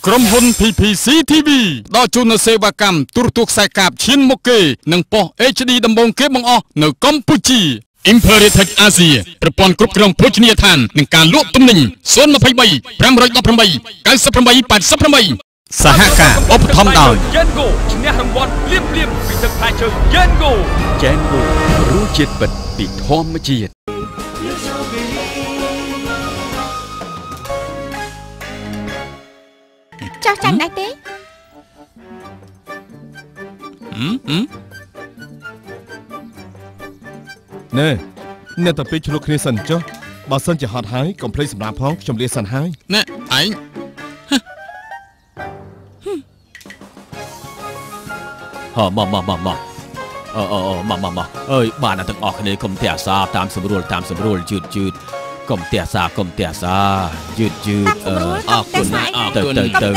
ក្រុមហ៊ុន PPC TV ដល់ជូននូវសេវាកម្មទូរទស្សន៍ខ្សែកាបឈានមុខគេនិងប៉ុស្តិ៍ HD ដំបូងគេបង្អស់នៅកម្ពុជា Imperial Tech Asia ប្រព័ន្ធគ្រប់គ្រងភោជនីយដ្ឋាននិងការលក់ទំនិញ023 518 98 88សហការឧបត្ថម្ភដោយ Gengo ឈ្នះរង្វាន់ភ្លាមៗពីទឹកផ្លែឈើ Gengo Gengo រសជាតិពិតពីធម្មជាតិចោះចាញ់ដែរទេណែអ្នកតាពីឆ្លុះគ្នាសិនចុះបើសិនជាហត់ហើយកុំភ្លេចសម្រាប់ផងខ្ញុំលាសិនហើយណែឯងហ៎មកមកមកមកអឺមកមកមកអើយបានទាំងអស់គ្នាកុំទះសាតាមស្រួលតាមស្រួលយឺតយឺតកុំទះសាកុំទះសាយឺតយឺតអរគុណអរគុណទៅទៅ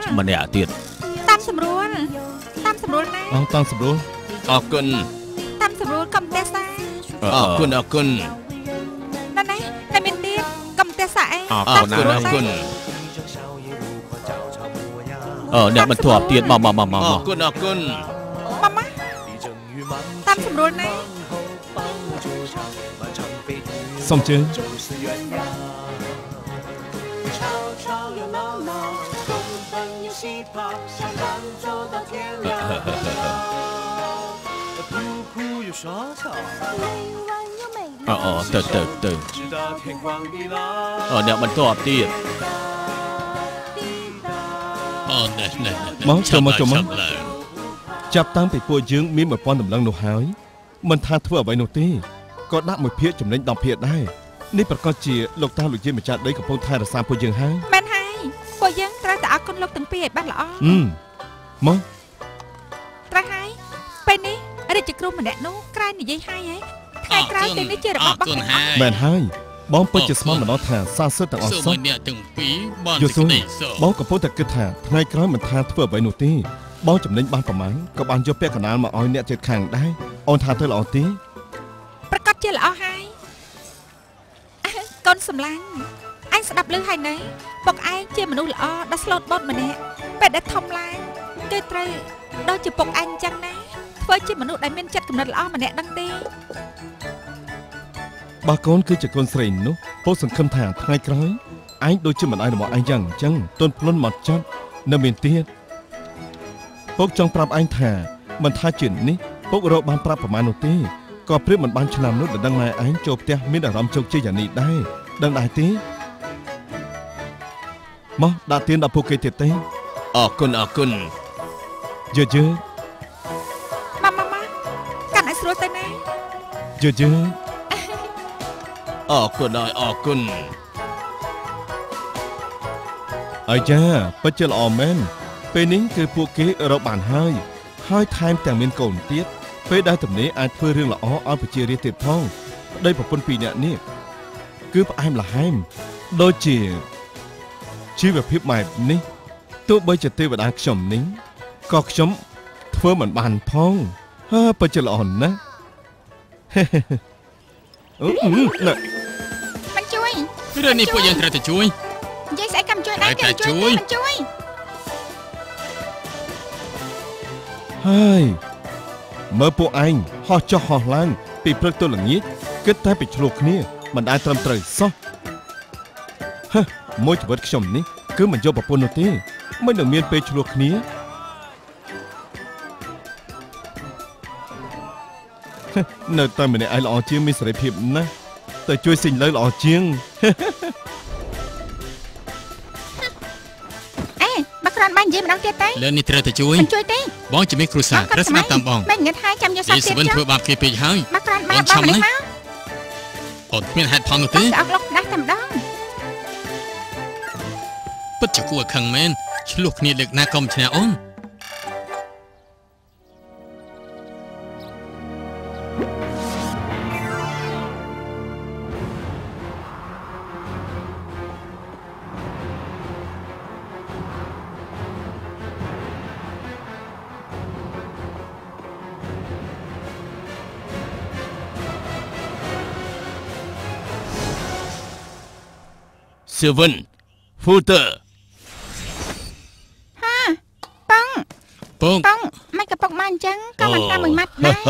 អម្នាក់ទៀតតាមស្រួលតាមស្រួលណាអរតាមស្រួលអរគុណតាមស្រួលកុំទះសាអរគុណអរគុណណាណាតែមានទៀតកុំទះសាអីអរគុណអរគុណអឺអ្នកបន្ទាប់ទៀតមកមកមកមកអរគុណអរគុណម៉ាម៉ាតាមស្រួលណាសូមជើញអឺទៅទៅទៅអឺអ្នកបន្ទាប់ទៀតអូណែណែមកចូលមកចូលមក ចាប់តាំងពីពួកយើងមាន1000តម្លឹងនោះហើយមិនថាធ្វើអ្វីនោះទេក៏ដាក់មួយភាគចំណេញ10ភាគដែរនេះប្រកាសជាលោកតាលោកយាយម្ចាស់ដីកំពុងថែរក្សាពួកយើងហើយមែនហើយពួកយើងត្រូវតែអរគុណលោកទាំងពីរឲ្យបានល្អមកត្រូវហើយពេលនេះរាជគ្រូម្នាក់នោះក្រែងនិយាយហើយហ៎ថ្ងៃក្រោយទីនេះជារបស់បងមែនហើយបងពិតជាស្មានម្ដងថាសាសិទ្ធទាំងអស់សោះអ្នកទាំងពីរបានសេចក្តីសុខបងកំពុងតែគិតថាថ្ងៃក្រោយមិនថាធ្វើអ្វីនោះទេបងចំណេញបានប្រមាណក៏បានយកពាក់កណ្ដាលមកឲ្យអ្នកជិតខាងដែរអូនថាទៅល្អទេប្រកាសជាល្អហើយកូនសម្លាញ់អញស្ដាប់ឮហើយណែពុកឯងជាមនុស្សល្អដ៏ស្លូតបូតម្នាក់ពេលដែលធំឡើងគេត្រូវដូចជាពុកឯងអញ្ចឹងណាធ្វើជាមនុស្សដែលមានចិត្តគំនិតល្អម្នាក់ដឹងទេបើកូនគឺជាកូនស្រីនោះពោលសង្ឃឹមថាថ្ងៃក្រោយឯងដូចជាម្ដាយរបស់ឯងយ៉ាងអញ្ចឹងទន់ភ្លន់មកចាត់នៅមានទៀតពុកចង់ប្រាប់ឯងថាមិនថាជានេះពុករកបានប្រាប់ប្រមាណនោះទេក៏ព្រៀបមិនបានឆ្នាំនោះដឹងម៉ែឯងចូលផ្ទះមានអារម្មណ៍ជោគជ័យយ៉ាងនេះដែរដឹងដែរទេមកដាក់ទៀនដល់ពួកគេទៀតទេអរគុណអរគុណយឺយឺម៉ាម៉ាម៉ាកាន់ឲ្យស្រួលទៅណាយឺយឺអរគុណហើយអរគុណអាយ៉ាពិតជាល្អមែនពេលនេះគឺពួកគេរកបានហើយហើយថែមទាំងមានកូនទៀតពេលដែលទំនេរអាចធ្វើរឿងល្អឲ្យប្រជារាស្ត្រទៀតផងប្តីប្រពន្ធពីរនាក់នេះគឺផ្អែមល្ហែមដូចជាជីវភាពបែបនេះទោះបីជាទេវតាខ្ញុំនេះក៏ខ្ញុំធ្វើមិនបានផងហើពិតជាល្អណាស់ណាមិនជួយរឿងនេះពួកយើងត្រូវតែជួយនិយាយស្អីក៏មិនជួយដែរគេជួយមិនជួយហើយមើលពួកឯងហោះចុះហោះឡើងពីព្រឹកទៅល្ងាចគិតតែពីឆ្លោះគ្នាមិនដែលត្រឹមត្រូវសោះហឺមួយជីវិតខ្ញុំនេះគឺមិនយកប្រពន្ធនោះទេមិននឹងមានពេលឆ្លោះគ្នានៅតែម្នាក់ឯងល្អជាងមានសេរីភាពណាស់តែជួយសិញលើល្អជាងអេបើគ្រាន់បាននិយាយម្ដងទៀតទេលើនេះត្រូវតែជួយមិនជួយទេបងជាមេគ្រួសារត្រូវស្ដាប់តាមបងមិនងឹតហើយចាំយកសោះទៀតចុះធ្វើបាបគេពេកហើយបើគ្រាន់បានបងនេះមកអូនគ្មានហេតុផលនោះទេអត់លុកដាស់តែម្ដងពិតជាគួរឲ្យខឹងមែនឆ្លោះគ្នាលើកណាក៏មិនឈ្នះអូនសៀវិនហ្វូទើហាប៉ងប៉ងមិនក៏ពុកមកអញ្ចឹងក៏មិនតាមមួយម៉ាត់ដែរ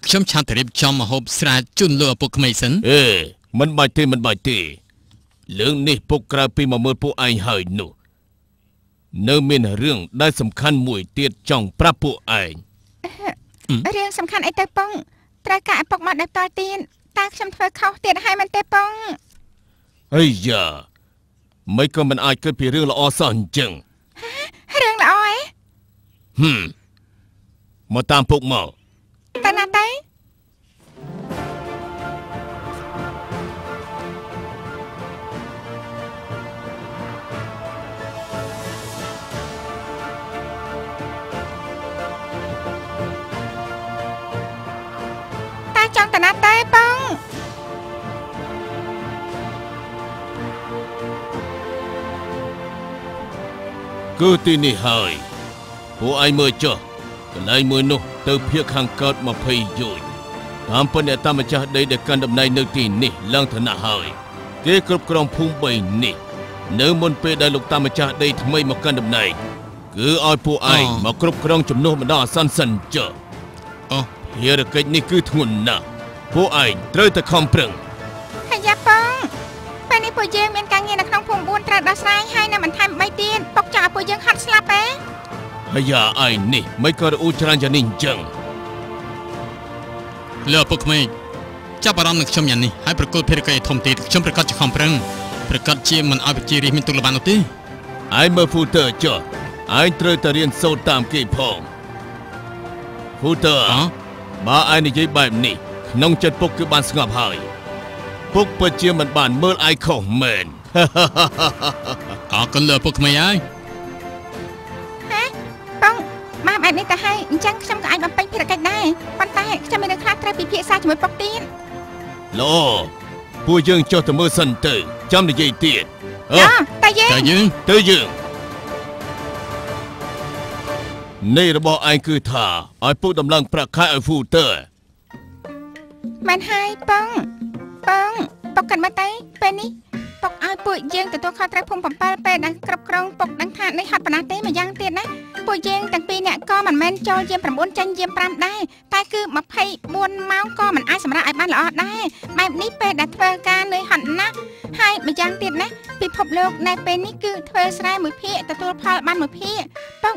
ខ្ញុំឆាប់ទៅរៀបចំម្ហូបស្រាជូនលោកឪពុកក្មេងសិនអេមិនបាច់ទេមិនបាច់ទេរឿងនេះពុកក្រៅពីមកមើលពួកឯងហើយនោះនៅមានរឿងដែលសំខាន់មួយទៀតចង់ប្រាប់ពួកឯងរឿងសំខាន់អីទៅប៉ងត្រូវការឪពុកមកដោយផ្ទាល់ទៀតតើខ្ញុំធ្វើខុសទៀតហើយមិនទេប៉ងអីយ៉ាមិនក៏មិនអាចគិតពីរឿងល្អសោះអញ្ចឹងរឿងល្អអីហឹមមកតាមពុកមកតើណាទេតើចង់តើណាទេបងគឺទីនេះហើយពួកឯងមើលចុះកន្លែងមួយនោះទៅភាគខាងកើត20យោជន៍តាមពិតអ្នកតាមម្ចាស់ដីដែលកាន់តំណែងនៅទីនេះឡើងឋានៈហើយគេគ្រប់គ្រងភូមិ3នេះនៅមុនពេលដែលលោកតាមម្ចាស់ដីថ្មីមកកាន់តំណែងគឺឲ្យពួកឯងមកគ្រប់គ្រងជំនួសម្ដងអាសន្នសិនចុះអូភារកិច្ចនេះគឺធ្ងន់ណាស់ពួកឯងត្រូវតែខំប្រឹងហើយយ៉ាបងពេលនេះពួកយើងមានការងារនៅក្នុងភូមិ4ត្រូវដោះស្រាយហើយនៅបន្ថែម3ទៀតពុកចង់ឲ្យពួកយើងហត់ស្លាប់ទេហើយយ៉ាឯងនេះមិនក៏រអ៊ូច្រើនយ៉ាងនេះអញ្ចឹងលើឪពុកក្មេងចាប់អារម្មណ៍នឹងខ្ញុំយ៉ាងនេះហើយប្រគល់ភារកិច្ចឲ្យធំទៀតខ្ញុំប្រកាសជាខំប្រឹងប្រកាសជាមិនឲ្យប្រជារាស្ត្រមានទុក្ខលំបាកនោះទេឯងមើលហ្វូទើចុះឯងត្រូវតែរៀនសូត្រតាមគេផង ហ៊ូទ័របើឯងនិយាយបែបនេះក្នុងចិត្តពុកគឺបានស្ងប់ហើយពុកពិតជាមិនបានមើលឯងខុសមែនអរគុណលើពុកក្មេងហើយហេបងមកបែបនេះទៅហើយអញ្ចឹងខ្ញុំក៏អាចបំពេញភារកិច្ចដែរប៉ុន្តែខ្ញុំមានរឿងខ្លះត្រូវពិភាក្សាជាមួយពុកទៀតល្អពួកយើងចុះទៅមើលសិនទៅចាំនិយាយទៀតតែយើងទៅយើងនៃរបស់ឯងគឺថាឲ្យពុកដំឡើងប្រាក់ខែឲ្យហ្វូទ័រមែនហើយបងបងពុកកាន់មកទៅពេលនេះពុកឲ្យពួកយើងទទួលខុសត្រូវភូមិ7ពេលដែលគ្រប់គ្រងពុកដឹងថានេះហត់ប៉ុណ្ណាទេមួយយ៉ាងទៀតណាពួកយើងទាំងពីរអ្នកក៏មិនមែនចូលយាម9ចេញយាម5ដែរតែគឺ24ម៉ោងក៏មិនអាចសម្រាប់ឲ្យបានល្អដែរបែបនេះពេលដែលធ្វើការនឿយហត់ណាស់ហើយមួយយ៉ាងទៀតណាពិភពលោកនៅពេលនេះគឺធ្វើស្រែមួយភាគទទួលផលបានមួយភាគពុក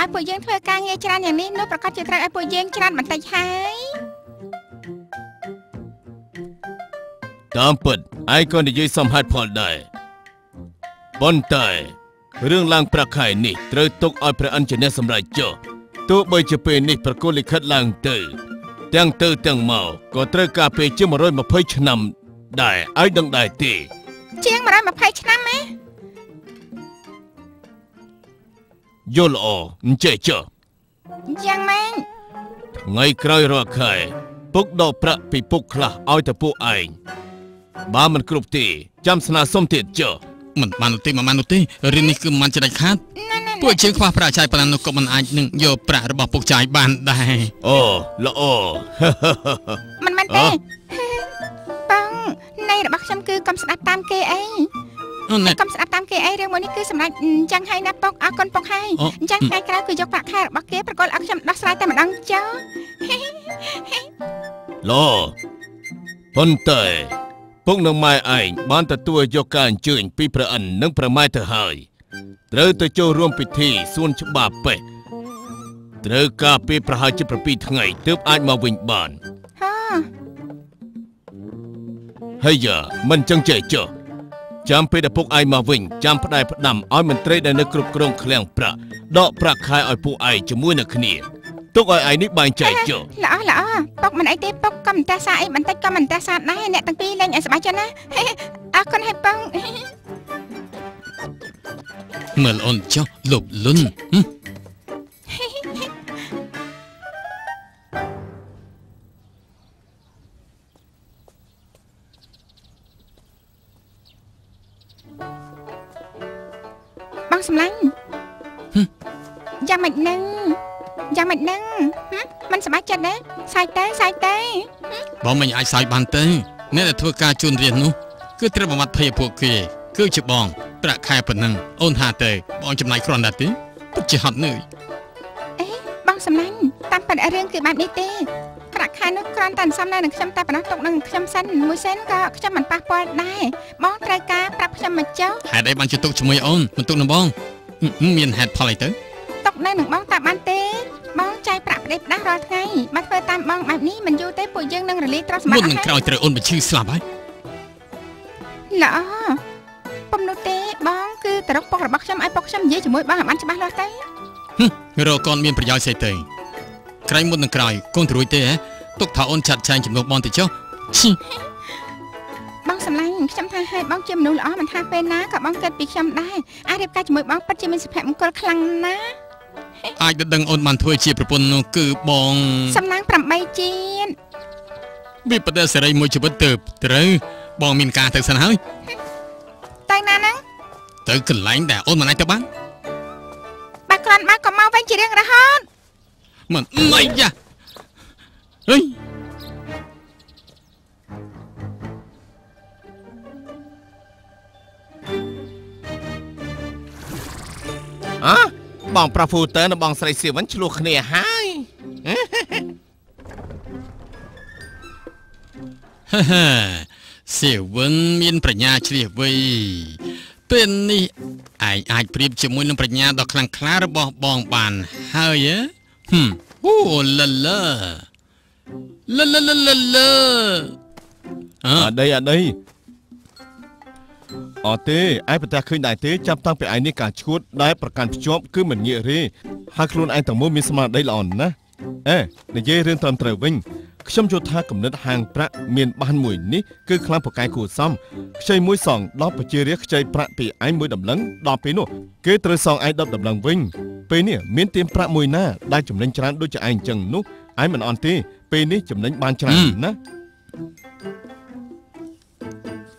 ឲ្យពួកយើងធ្វើការងារច្រើនយ៉ាងនេះនោះប្រកាសជាត្រូវឲ្យពួកយើងច្រើនបន្តិចហើយតាមពិតឯងក៏និយាយសមហេតុផលដែរប៉ុន្តែរឿងឡើងប្រាក់ខែនេះត្រូវទុកឲ្យព្រះអិនជាអ្នកសម្រេចចុះទោះបីជាពេលនេះប្រគល់លិខិតឡើងទៅទាំងទៅទាំងមកក៏ត្រូវការពេលជាង120ឆ្នាំដែរឲ្យដឹងដែរទេជាង120ឆ្នាំហ៎យល់ល្អអញ្ចេះចុះយ៉ាងម៉េចថ្ងៃក្រោយរាល់ខែពុកដកប្រាក់ពីពុកខ្លះឲ្យទៅពួកឯងបើមិនគ្រប់ទេចាំស្នើសុំទៀតចុះមិនបានទេមិនបានទេរឿងនេះគឺមិនជាដាច់ខាតពួកយើងខ្វះប្រាក់ចាយប៉ុណ្ណានោះក៏មិនអាចនឹងយកប្រាក់របស់ពុកចាយបានដែរអូល្អមិនមែនទេបងនៃរបស់ខ្ញុំគឺកុំស្ដាប់តាមគេអីកុំស្ដាប់តាមគេអីរឿងមួយនេះគឺសម្រាប់អញ្ចឹងហើយណាពុកអរគុណពុកហើយអញ្ចឹងថ្ងៃក្រោយគឺយកប្រាក់ខែរបស់គេប្រកល់ឲ្យខ្ញុំដោះស្រាយតែម្ដងចុះល្អប៉ុន្តែពុកនិងម៉ែឯងបានទទួលយកការអញ្ជើញពីព្រះអិននិងព្រះម៉ែទៅហើយត្រូវទៅចូលរួមពិធីសួនច្បារពេះត្រូវការពេលប្រហែលជា7ថ្ងៃទើបអាចមកវិញបានហើយយ៉ាមិនចឹងចេះចុះចាំពេលដែលពុកឯងមកវិញចាំផ្ដែផ្ដាំឲ្យមន្ត្រីដែលនៅគ្រប់គ្រងឃ្លាំងប្រាក់ដកប្រាក់ខែឲ្យពួកឯងជាមួយនឹងគ្នាទុកឲ្យឯងនេះបែងចែកចុះល្អល្អពុកមិនអីទេពុកក៏មិនតាសាអីបន្តិចក៏មិនតាសាដែរអ្នកទាំងពីរលេងឲ្យសប្បាយចិត្តណាអរគុណឲ្យបងមើលអូនចុះលុបលុនបងសម្លាញ់យ៉ាងម៉េចនឹងយ៉ាងម៉េចនឹងមិនសប្បាយចិត្តទេសាយទេសាយទេបងមិនអាចសាយបានទេអ្នកដែលធ្វើការជូនរៀននោះគឺត្រូវបំបត្តិភ័យពួកគេគឺជាបងប្រាក់ខែប៉ុណ្ណឹងអូនថាទេបងចំណាយគ្រាន់តែទេពិតជាហត់នឿយអេបងសម្លាញ់តាមពិតរឿងគឺបែបនេះទេប្រាក់ខែនោះគ្រាន់តែសំណែនឹងខ្ញុំតែប៉ុណ្ណោះទុកនឹងខ្ញុំសិនមួយសេនក៏ខ្ញុំមិនប៉ះពាល់ដែរបងត្រូវការប្រាប់ខ្ញុំមកចុះហេតុអីបានជាទុកជាមួយអូនមិនទុកនឹងបងមានហេតុផលអីទៅទុកនៅនឹងបងតាមបានទេបងចាយប្រាក់ផ្ដេសផ្ដាស់រាល់ថ្ងៃបើធ្វើតាមបងបែបនេះមិនយូរទេពួកយើងនឹងរលាយទ្រព្យសម្បត្តិមុននឹងក្រោយត្រូវអូនបញ្ឈឺស្លាប់ហើយល្អពុំនោះទេបងគឺទៅរកពុករបស់ខ្ញុំឲ្យពុកខ្ញុំនិយាយជាមួយបងឲ្យបានច្បាស់លាស់ទៅរកកូនមានប្រយោជន៍ស្អីទេក្រែងមុននឹងក្រោយកូនទៅរួចទេហ៎ទុកថាអូនចាត់ចែងជំនួសបងទៅចុះបងសម្លាញ់ខ្ញុំថាឲ្យបងជាមនុស្សល្អមិនថាពេលណាក៏បងគិតពីខ្ញុំដែរអាចរៀបការជាមួយបងពិតជាមានសុភមង្គលខ្លាំងណាស់អាចដឹងអូនបានធ្វើជាប្រពន្ធនោះគឺបងសំណាង8ជាតិវាបដិសេរីមួយជីវិតទៅត្រូវបងមានការទៅសិនហើយទៅណាហ្នឹងទៅកន្លែងដែលអូនមិនអាចទៅបានបើគ្រាន់បើក៏មកវិញជារៀងរហូតមិនអីយ៉ាអេអើបងប្រុសហ្វូទ័រនិងបងស្រីសៀវិនឆ្លោះគ្នាហើយសៀវិនមានប្រាជ្ញាឆ្លៀសវៃពេលនេះឯងអាចប្រៀបជាមួយនឹងប្រាជ្ញាដ៏ខ្លាំងក្លារបស់បងបានហើយហឹមអូលលលលលលលអដីអដីអត់ទេឯងប្រទះឃើញដែរទេចាប់តាំងពីឯងនេះការឈួតដែលប្រកាន់ភ្ជាប់គឺមិនងាកទេហើយខ្លួនឯងទាំងមូលមានស្មារតីល្អណាស់ អេនិយាយរឿងត្រឹមត្រូវវិញខ្ញុំយល់ថាគំនិតហាងប្រាក់មានបានមួយនេះគឺខ្លាំងពូកែគួរសមខ្ចីមួយសង10ប្រជារាស្ត្រខ្ចីប្រាក់ពីឯងមួយដំឡឹងដល់ពេលនោះគេត្រូវសងឯង10ដំឡឹងវិញពេលនេះមានទៀមប្រាក់មួយណាដែលចំណេញច្រើនដូចជាឯងអញ្ចឹងនោះឯងមិនអន់ទេពេលនេះចំណេញបានច្រើនណា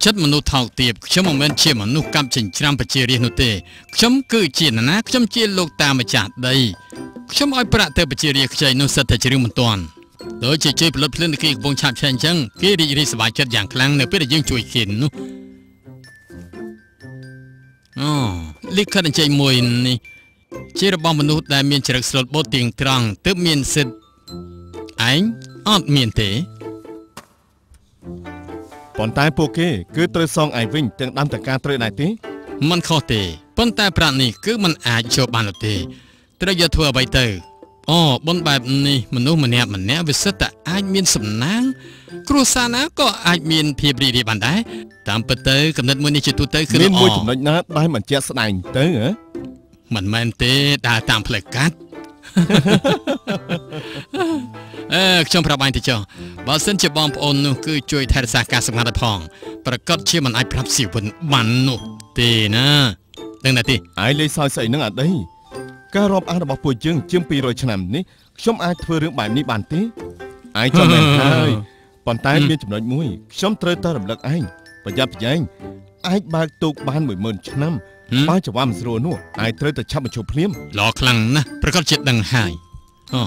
ចិត្តមនុស្សថោកទាបខ្ញុំមិនមែនជាមនុស្សកាប់ចិញ្ច្រាំប្រជារាស្ត្រនោះទេខ្ញុំគឺជានរណាខ្ញុំជាលោកតាម្ចាស់ដីខ្ញុំឲ្យប្រាក់ទៅប្រជារាស្ត្រខ្ចីនោះសិតតែជារឿងមិនទាន់ដូចជាជួយផលិតភ្លើងគេកំពុងឆាបឆេះអញ្ចឹងគេរីករាយសប្បាយចិត្តយ៉ាងខ្លាំងនៅពេលដែលយើងជួយគេនោះអូលិខិតអញ្ជើញមួយនេះជារបស់មនុស្សដែលមានចរិតស្លូតបូតទៀងត្រង់ទើបមានសិទ្ធិឯងអត់មានទេប៉ុន្តែពួកគេគឺត្រូវសងឯងវិញទាំងដើមទាំងការត្រូវដែរទេមិនខុសទេប៉ុន្តែប្រាក់នេះគឺមិនអាចចូលបាននោះទេត្រូវយកធ្វើអ្វីទៅអូបុណ្យបែបនេះមនុស្សម្នាក់ម្នាក់វាសិតតែអាចមានសំណាងគ្រួសារណាក៏អាចមានភាពរីករាយបានដែរតាមពិតទៅគំនិតមួយនេះជាទូទៅគឺមានមួយចំណុចណាដែលមិនជាក់ស្ដែងទៅហ៎មិនមែនទេដើរតាមផ្លូវកាត់អឺខ្ញុំប្រាប់ឯងទៅចុះបើសិនជាបងប្អូននោះគឺជួយថែរក្សាការសម្ងាត់ឲ្យផងប្រកាសជាមិនអាចប្រាប់ស៊ីវិនបាននោះទេណាដឹងតែទេឯងលេងសើចស្អីនឹងអត់ដីការរាប់អានរបស់ពួកយើងជាង200ឆ្នាំនេះខ្ញុំអាចធ្វើរឿងបែបនេះបានទេឯងចាំមែនហើយប៉ុន្តែមានចំណុចមួយខ្ញុំត្រូវតែរំលឹកឯងប្រយ័ត្នប្រយែងអាចបើកទូកបាន10000ឆ្នាំបើចង្វាមិនស្រួលនោះឯងត្រូវតែឆាប់បញ្ឈប់ភ្លាមល្អខ្លាំងណាស់ប្រកាសជាដឹងហើយអូ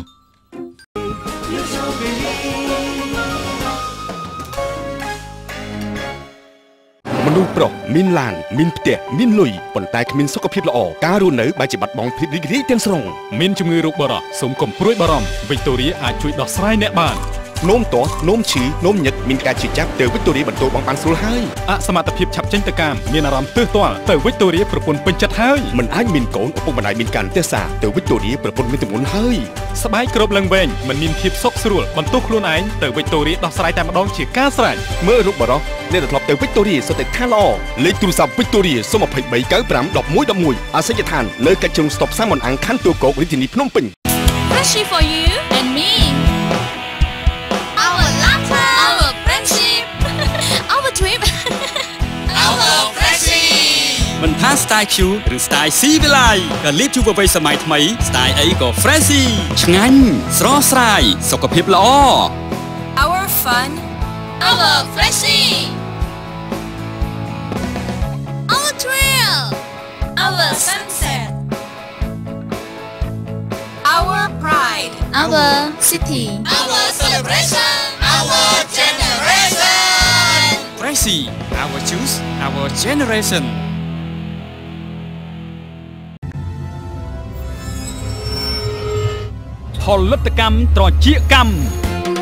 មនុស្សប្រុសមានឡានមានផ្ទះមានលុយប៉ុន្តែគ្មានសុខភាពល្អការរស់នៅបែរជាបាត់បង់ភាពរីករាយទាំងស្រុងមានជំងឺរោគបរោះសូមកុំព្រួយបារម្ភវីកតូរីអាចជួយដោះស្រាយអ្នកបាននោមទាស់នោមឈឺនោមញឹកមានការឈឺចាប់ទៅវីកតូរីបន្ទោបងបានស្រួលហើយអសមត្ថភាពឆាប់ចេញទៅកាមមានអារម្មណ៍ទើសទាល់ទៅវីកតូរីប្រពន្ធពេញចិត្តហើយមិនអាចមានកូនឪពុកម្ដាយមានការទស្សសាទៅវីកតូរីប្រពន្ធមានទម្ងន់ហើយស្បែកគ្របឡើងវែងមិនមានភាពសុខស្រួលបន្ទោសខ្លួនឯងទៅវីកតូរីដោះស្រាយតែម្ដងជាការស្រេចមើលរូបបរោះអ្នកដែលធ្លាប់ទៅវីកតូរីសុទ្ធតែថាល្អលេខទូរស័ព្ទវីកតូរី023 95 11 11អាសយដ្ឋាននៅកាច់ជ្រុងស្តុបសាមនអាំងខណ្ឌទួលគោករាជធានីភ្នំពេញ Freshie for you and me Our laughter Our friendship Our trip Our Freshie មិនថា style Q ឬ style C វិល័យក៏លៀបយុវវ័យសម័យថ្មី style អីក៏ Freshie ឆ្ងាញ់ស្រស់ស្រាយសុខភាពល្អ Our fun Our Freshie Our trail Our sunset Our pride Our city Our celebration Our generation Freshie Our juice Our generation ផលិតកម្មត្រចៀកកម្ម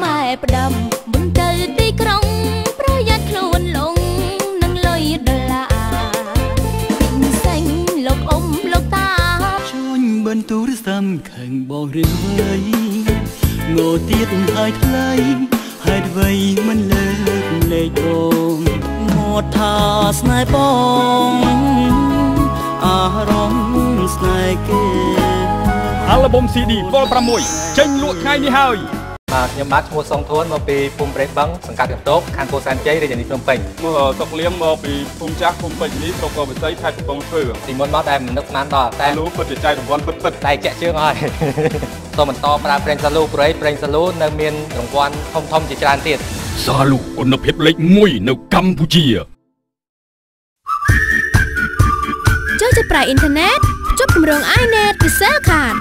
ម៉ែផ្ដាំមុនទៅទីក្រុងប្រយ័ត្នខ្លួនលងនឹងលុយដុល្លារសេងលោកអ៊ំលោកតាជួញបន្ទូរសំខឹងបងរឿងវ័យងោទៀតហើយថ្លៃហេតុអ្វីមិនលើកលេខបងមកថាស្នេហ៍បងអារម្មណ៍ស្នេហ៍គេអាល់ប៊ុម CD វល់6ចេញលក់ថ្ងៃនេះហើយបាទខ្ញុំបាទឈ្មោះសុងធួនមកពីភូមិព្រៃបឹងសង្កាត់កន្ទោកខណ្ឌពោធិ៍សែនជ័យរាជធានីភ្នំពេញឈ្មោះសុកលៀមមកពីភូមិចាស់ភូមិពេជ្រនីស្រុកកោវិសីខេត្តកំពង់ស្ពឺពីមុនមកតែមិននឹកស្មានដល់តែលូពិតជាចែករង្វាន់ពិតតែជាក់ជើងហើយសូមបន្តប្រើប្រេងសាលូព្រៃប្រេងសាលូនៅមានរង្វាន់ធំៗជាច្រើនទៀតសាលូគុណភាពលេខ1នៅកម្ពុជាចូលចិត្តប្រើអ៊ីនធឺណិតភ្ជាប់គម្រោង iNet ពី Cellcard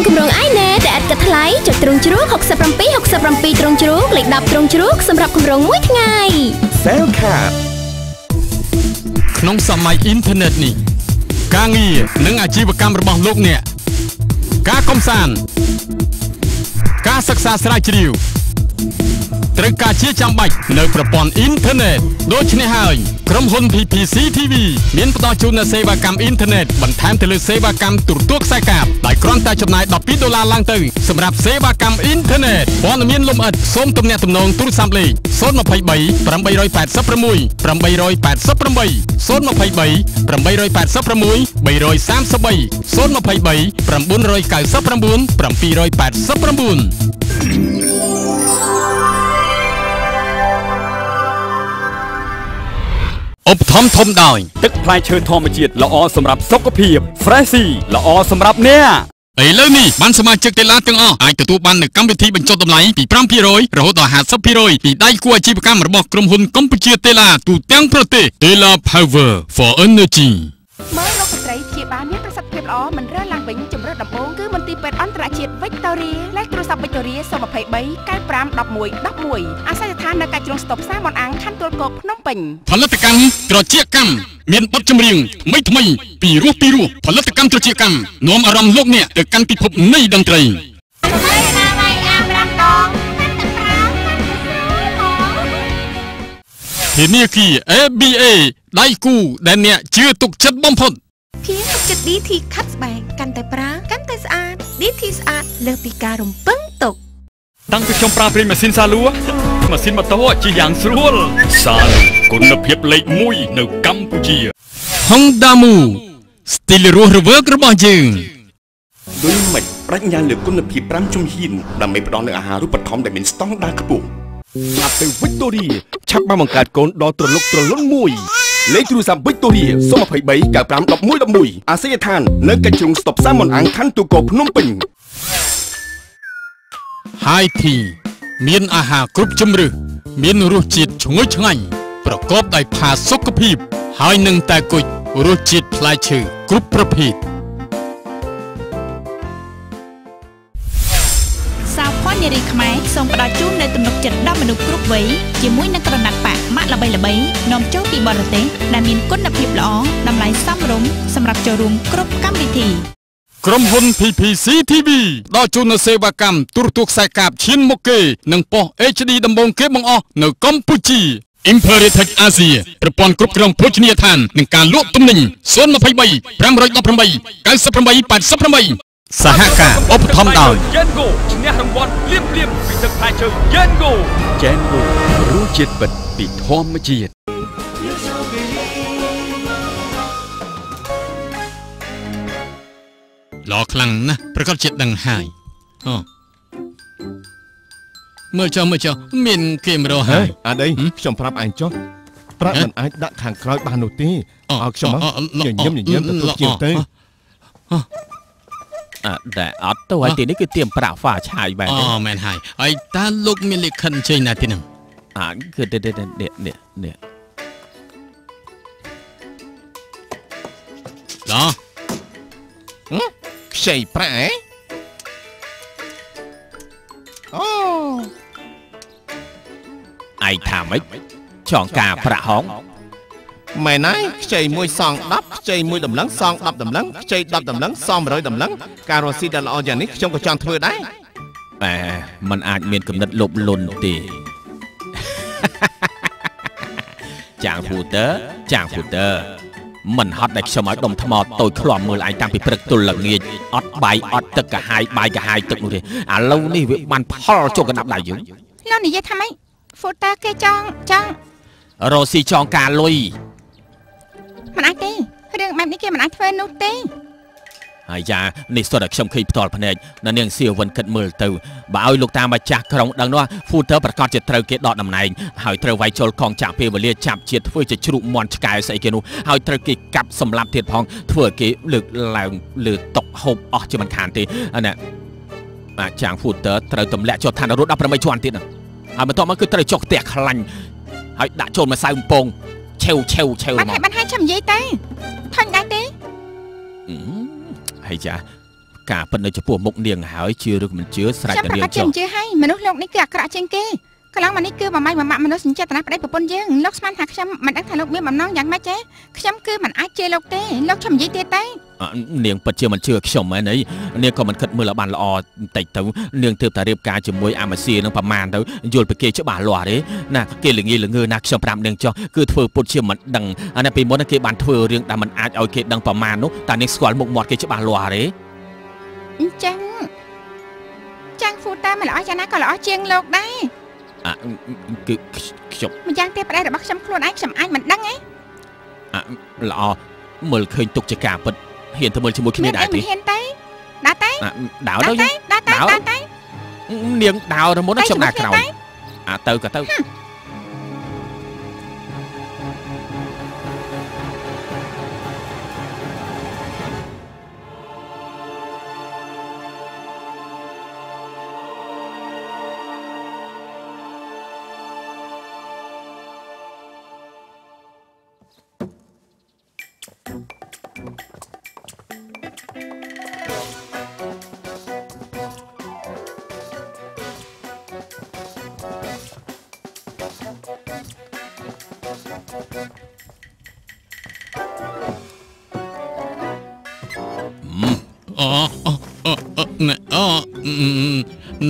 គម្រោង iNet ដែលឥតគិតថ្លៃចុចទ្រុងជ្រូក67 67ទ្រុងជ្រូកលេខ10ទ្រុងជ្រូកសម្រាប់គម្រោងមួយថ្ងៃ Cellcard ក្នុងសម័យអ៊ីនធឺណិតនេះការងារនិងអាជីវកម្មរបស់លោកអ្នក ការកំសាន្តការសិក្សាស្រាវជ្រាវត្រូវការជាចាំបាច់នៅប្រព័ន្ធអ៊ីនធឺណិតដូច្នេះហើយក្រុមហ៊ុន PPC TV មានផ្ដល់ជូននូវសេវាកម្មអ៊ីនធឺណិតបន្ថែមទៅលើសេវាកម្មទូរទស្សន៍ខ្សែកាបដោយគ្រាន់តែចំណាយ$12ឡើងទៅសម្រាប់សេវាកម្មអ៊ីនធឺណិតព័ត៌មានលម្អិតសូមទំនាក់ទំនងទូរស័ព្ទលេខ023 886 888 023 886 333 023 999 789ឧបត្ថម្ភធំដោយទឹកផ្លែឈើធម្មជាតិល្អសម្រាប់សុខភាព Freshy ល្អសម្រាប់អ្នកឥឡូវនេះបានសមាជិកតេឡាទាំងអស់អាចទទួលបាននូវកម្មវិធីបញ្ចុះតម្លៃពី 5% រហូតដល់ 50% ពីដៃគូអាជីវកម្មរបស់ក្រុមហ៊ុនកម្ពុជាតេឡាទូទាំងប្រទេស Tela Power for Energy មើលលោកស្ត្រីព្យាបាលមានប្រសិទ្ធភាពល្អមិនរើឡើងវិញជំរឿនដំបូងគឺមន្ទីរពេទ្យអន្តរជាតិវិកតូរីលេខទូរស័ព្ទវិកតូរី023 95 11 11អាសយដ្ឋាននៅកាច់ជ្រុងស្តុបផ្សារមនអាងខណ្ឌទួលគោកភ្នំពេញផលិតកម្មត្រចៀកកម្មមានបទចម្រៀងថ្មីថ្មីពីរោះពីរោះផលិតកម្មត្រចៀកកម្មនាំអារម្មណ៍លោកអ្នកទៅកាន់ពិភពនៃតន្ត្រីធនាគារ ABA ដៃគូដែលអ្នកជឿទុកចិត្តបំផុតភៀងទុកចិត្ត DT ខាត់ស្បែកកាន់តែប្រើកាន់តែស្អាត DT ស្អាតលើសពីការរំពឹងទុកតាំងពីខ្ញុំប្រើប្រេងម៉ាស៊ីនសាលួម៉ាស៊ីនម៉ូតូជិះយ៉ាងស្រួលសាលគុណភាពលេខ1នៅកម្ពុជា Honda Move ស្ទីលរស់រវើករបស់យើងដូចមិនប្រាជ្ញាលើគុណភាព5ជំហានដើម្បីផ្ដល់នូវអាហារូបត្ថម្ភដែលមានស្តង់ដារខ្ពស់ឆាប់ទៅវិកតូរីឆាប់បានបង្កើតកូនដ៏ត្រលុកត្រលុនមួយលេខទូរស័ព្ទវិកតូរី023 95 11 11អាសយដ្ឋាននៅកាច់ជ្រុងស្តុបផ្សារមនអាងខណ្ឌទូកោភ្នំពេញ High Tea មានអាហារគ្រប់ជម្រើសមានរសជាតិឈ្ងុយឆ្ងាញ់ប្រកបដោយផាសុកភាពហើយនឹងតែគុជរសជាតិផ្លែឈើគ្រប់ប្រភេទសាវភ័ណ្ឌនារីខ្មែរសូមផ្ដល់ជូននូវទំនុកចិត្តដល់មនុស្សគ្រប់វ័យជាមួយនឹងក្រណាត់ប៉ាក់ម៉ាកល្បីៗនាំចូលពីបរទេសដែលមានគុណភាពល្អតម្លៃសមរម្យសម្រាប់ចូលរួមគ្រប់កម្មវិធីក្រុមហ៊ុន PPC TV ដល់ជូននូវសេវាកម្មទូរទស្សន៍ខ្សែកាបឈានមុខគេនិងប៉ុស្តិ៍ HD ដំបូងគេបង្អស់នៅកម្ពុជា Imperial Tech Asia ប្រព័ន្ធគ្រប់គ្រងភោជនីយដ្ឋាននិងការលក់ទំនិញ023 518 98 88សហការឧបត្ថម្ភដោយ Gengo ឈ្នះរង្វាន់ភ្លាមៗពីទឹកផ្លែឈើ Gengo Gengo រសជាតិពិតពីធម្មជាតិល្អខ្លាំងណាស់ប្រកាសជាដឹងហើយអូមើលចុះមានគេមករកហើយអត់អីខ្ញុំប្រាប់ឯងចុះប្រាក់មិនអាចដាក់ខាងក្រោយបាននោះទេឲ្យខ្ញុំមកញញឹមទទួលជាងទៅអត់តែអត់ទៅហើយទីនេះគឺទៀមប្រាក់ហ្វាឆាយបែបនេះអូមែនហើយហើយតើលោកមានលិខិតអញ្ជើញណាទីហ្នឹងអើគឺនេះនេះនេះដល់ខ្ចីប្រាក់ហ៎អូឯងថាម៉េចចងការប្រាក់ហងមែនហើយខ្ចីមួយសង10ខ្ចីមួយតម្លឹងសង10តម្លឹងខ្ចី10តម្លឹងសង100តម្លឹងការរស់ស៊ីដែលល្អយ៉ាងនេះខ្ញុំក៏ចង់ធ្វើដែរតែมันអាចមានគំនិតលោភលន់ទេចាងហ្វូទ័រមិនហត់ដែលខ្ញុំឲ្យដុំថ្មតូចឃ្លាំមើលឯងតាំងពីព្រឹកទល់ល្ងាចអត់បាយអត់ទឹកកាហាយបាយកាហាយទឹកនោះទេឥឡូវនេះវាបានផលចូលកណ្ដាប់ដៃយើងលោកនិយាយថាម៉េចហ្វូទ័រគេចង់រស់ស៊ីចងការលុយមិនអាចទេរឿងបែបនេះគេមិនអាចធ្វើនោះទេ ហើយយ៉ានេះសុទ្ធតែខ្ញុំឃើញផ្ទាល់ភ្នែកនៅនាងសៀវិនគិតមើលទៅបើឲ្យលោកតាមម្ចាស់ក្រុងដឹងនោះហ្វូទ័រប្រកាសជាត្រូវគេដកតំណែងហើយត្រូវវាយចូលកងចាក់ពេលវេលាចាប់ជាធ្វើជាជ្រូកមន់ឆ្កែស្អីគេនោះហើយត្រូវគេកាប់សម្លាប់ទៀតផងធ្វើឲ្យគេលើកឡើងលើតុហូបអស់ជាមិនខានទេអានេះអាចាងហ្វូទ័រត្រូវទម្លាក់ចុះឋានរត់18ជាន់ទៀតហើយបន្ទាប់មកគឺត្រូវចុះផ្ទះខ្លាញ់ហើយដាក់ចូលម្សៅកំពងឆេវឆេវឆេវមកបានហើយចាំនិយាយទៅធុញដែរទេហើយចាការពិតនៅចំពោះមុខនាងហើយជឿឬមិនជឿស្រេចតែនាងចុះខ្ញុំជឿហើយមនុស្សលោកនេះគឺអាក្រក់ជាងគេ កន្លងមកនេះគឺមួយម៉ៃមួយម៉ាក់មនុស្សចេតនាប្តីប្រពន្ធយើងលោកស្មានថាខ្ញុំមិនដឹងថាលោកមានបំណងយ៉ាងម៉េចទេខ្ញុំគឺមិនអាចជឿលោកទេលោកខ្ញុំនិយាយទៀតទេនាងពិតជាមិនជឿខ្ញុំមែនអីនាងក៏មិនគិតមើលឲ្យបានល្អបន្តិចទៅនាងទើបតែរៀបការជាមួយអាម៉ាស៊ីនឹងប្រមាណទៅយល់ពីគេច្បាស់លាស់ទេណាគេល្ងាល្ងើណាខ្ញុំប្រាប់នាងចោះគឺធ្វើពុតជាមិនដឹងអានេះពីមុនគេបានធ្វើរឿងដែលមិនអាចឲ្យគេដឹងប្រមាណនោះតែនាងស្គាល់មុខមាត់គេច្បាស់លាស់ទេអញ្ចឹងចាងហ្វូតាមិនល្អយ៉ាងណាក៏ល្អជាងលោកដែរគឺខ្ញុំម្យ៉ាងទេប្តីរបស់ខ្ញុំខ្លួនឯងខ្ញុំអាចមិនដឹងឯងល្អមើលឃើញទុកជាការពិតហ៊ានទៅមើលជាមួយគ្នាដែរទេហ៊ានទេដើរទេដើរទៅដើរទៅនាងដើរទៅមុនខ្ញុំដើរក្រោយទៅក៏ទៅ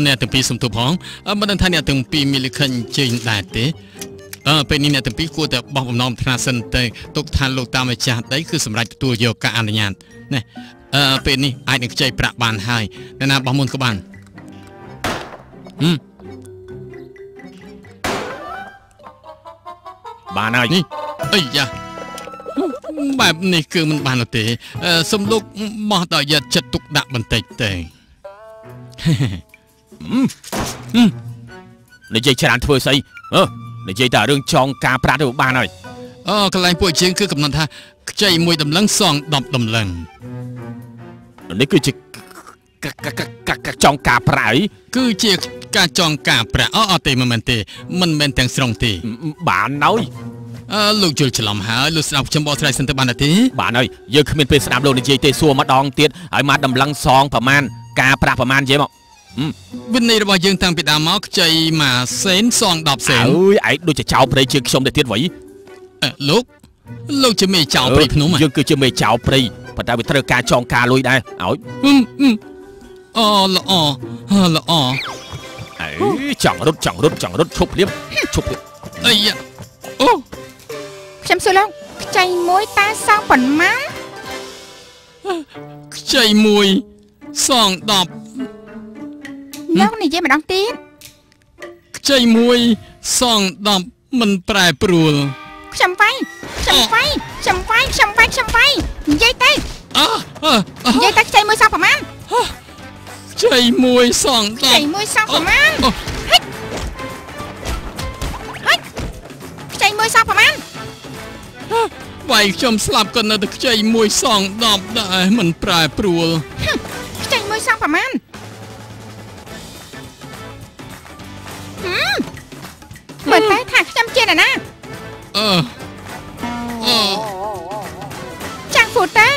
អ្នកទាំងពីរសំទោសផងមិនដឹងថាអ្នកទាំងពីរមានលិខិតអញ្ជើញដែរទេពេលនេះអ្នកទាំងពីរគួរតែបោះបំណងថ្នាក់សិនទៅទុកថាលោកតាមម្ចាស់ដីគឺសម្រាប់ទទួលយកការអនុញ្ញាតណាពេលនេះអាចនឹងខ្ចីប្រាក់បានហើយអ្នកណាបោះមុនក៏បានបានហើយនេះអីយ៉ាបែបនេះគឺមិនបានទេសំលោកបោះដោយយកចិត្តទុកដាក់បន្តិចទេនិយាយច្រើនធ្វើស្អីនិយាយតែរឿងចងការប្រាក់ទៅបានហើយកន្លែងពួកជាងគឺកំណត់ថាខ្ចីមួយតម្លឹងសង10តម្លឹងនេះគឺជាចងការប្រាក់អីគឺជាការចងការប្រាក់អត់ទេមិនមែនទេមិនមែនទាំងស្រុងទេបានហើយលោកយល់ច្រឡំហើយលោកស្ដាប់ខ្ញុំបកស្រាយសិនទៅបានទេបានហើយយើងគ្មានពេលស្ដាប់លោកនិយាយទេសួរម្ដងទៀតហើយមកតម្លឹងសងប្រមាណការប្រាក់ប្រមាណនិយាយមកវិន័យរបស់យើងតាំងពីដើមមកខ្ចីមួយសេនសង10សេនអើយឯងដូចជាចោលព្រៃជាងខ្ញុំទៅទៀតវ៉ៃលោកជាមេចោលព្រៃភ្នំយើងគឺជាមេចោលព្រៃប៉ុន្តែវាត្រូវការចងការលុយដែរឲ្យអូល្អល្អអេចង់រត់ចង់រត់ចង់រត់ឈប់ភ្លាមឈប់ភ្លាមអីអូខ្ញុំសួរលោកខ្ចីមួយតាសងប៉ុន្មានខ្ចីមួយសង10លោកនិយាយម្ដងទៀតខ្ចីមួយសង10មិនប្រែប្រួលខ្ញុំវាយខ្ញុំវាយខ្ញុំវាយខ្ញុំវាយខ្ញុំវាយនិយាយទៅនិយាយទៅខ្ចីមួយសងប្រមាណខ្ចីមួយសង10ខ្ចីមួយសងប្រមាណហិចហិចខ្ចីមួយសងប្រមាណវាយខ្ញុំស្លាប់ក៏នៅតែខ្ចីមួយសង10ដែរមិនប្រែប្រួលខ្ចីមួយសងប្រមាណមើលតែថាខ្ញុំជានរណាចាងហ្វូតា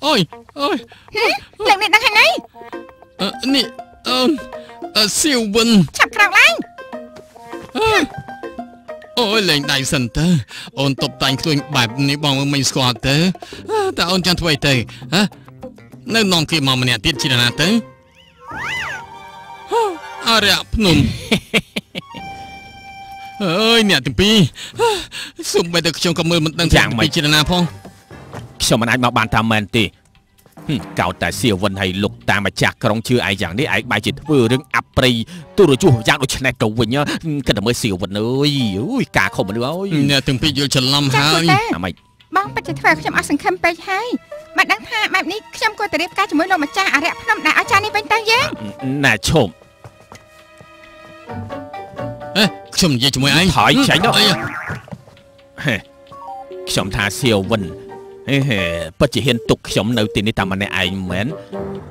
អូយអូយលើកនេះដឹងហើយនេះនេះអូនសៀវវិនឆាប់ក្រោកឡើងអូយលែងដៃសិនទៅអូនតុបតែងខ្លួនបែបនេះបងមិនស្គាល់ទៅតើអូនចង់ធ្វើអីទៅហ៎នៅនាំគេមកម្នាក់ទៀតជាណាទៅអរិយភ្នំអើយអ្នកទាំងពីរសូម្បីតែខ្ញុំក៏មើលមិនដឹងថាពីជាណាផងខ្ញុំមិនអាចមកបានតាមមែនទេកោតតែសៀវវិនហើយលោកតាមម្ចាស់ក្រុងជឿឯងយ៉ាងនេះឯងបែរជាធ្វើរឿងអាប់ព្រៃទូរជួសយ៉ាងដូចនេះទៅវិញគិតតែមើលសៀវវិនអើយអូយការខុសមនុស្សអើយអ្នកទាំងពីរយល់ច្រឡំហើយអាម៉េចបងពិតជាធ្វើឲ្យខ្ញុំអស់សង្ឃឹមពេកហើយមិនដឹងថាបែបនេះខ្ញុំគួរតែរៀបការជាមួយលោកម្ចាស់អរិយភ្នំដែលអស្ចារ្យនេះវិញទៅយើងណែឈប់អេខ្ញុំនិយាយជាមួយឯងថយចេញទៅខ្ញុំថាសៀវវិនហេហេពិតជាហ៊ានទុកខ្ញុំនៅទីនេះតែម្នាក់ឯងមែន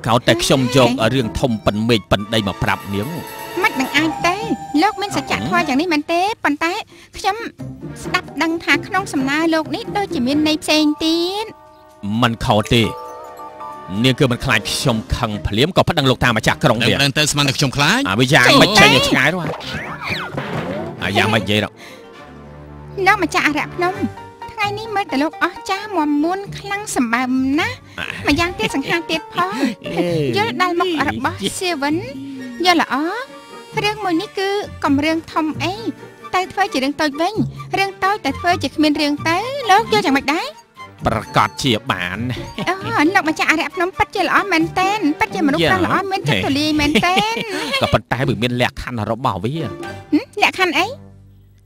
កោតតែខ្ញុំយករឿងធំប៉ុនមេឃប៉ុនដីមកប្រាប់នាងមិននឹងអាចទេលោកមានសច្ចធម៌យ៉ាងនេះមែនទេប៉ុន្តែខ្ញុំស្ដាប់ដឹងថាក្នុងសំណើលោកនេះដូចជាមានន័យផ្សេងទៀតមិនខុសទេ នាងគឺមិនខ្លាចខ្ញុំខឹងភ្លាមក៏ប្តឹងលោកតាម្ចាស់ក្រុងទៀតដឹងទៅស្មានតែខ្ញុំខ្លាចអាវាយ៉ាងមិនចេញឲ្យឆ្ងាយនោះអាយ៉ាងមិននិយាយដល់លោកម្ចាស់អរិយភ្នំថ្ងៃនេះមើលតែលោកអស់ចាស់មមួនខ្លាំងសម្បើមណាស់ម្យ៉ាងទៀតសង្ហាទៀតផងយល់ដល់មុខរបស់សៀវិនយល់ល្អរឿងមួយនេះគឺកំរឿងធំអីតែធ្វើជារឿងតូចវិញរឿងតូចតែធ្វើជាគ្មានរឿងទៅលោកយល់យ៉ាងម៉េចដែរប្រកាសជាបានអូលោកម្ចាស់អរិយភ្នំពិតជាល្អមែនតែនពិតជាមនុស្សប្រុសល្អមានចិត្តទូលាយមែនតែនក៏ប៉ុន្តែវាមានលក្ខខណ្ឌរបស់វាលក្ខខណ្ឌអី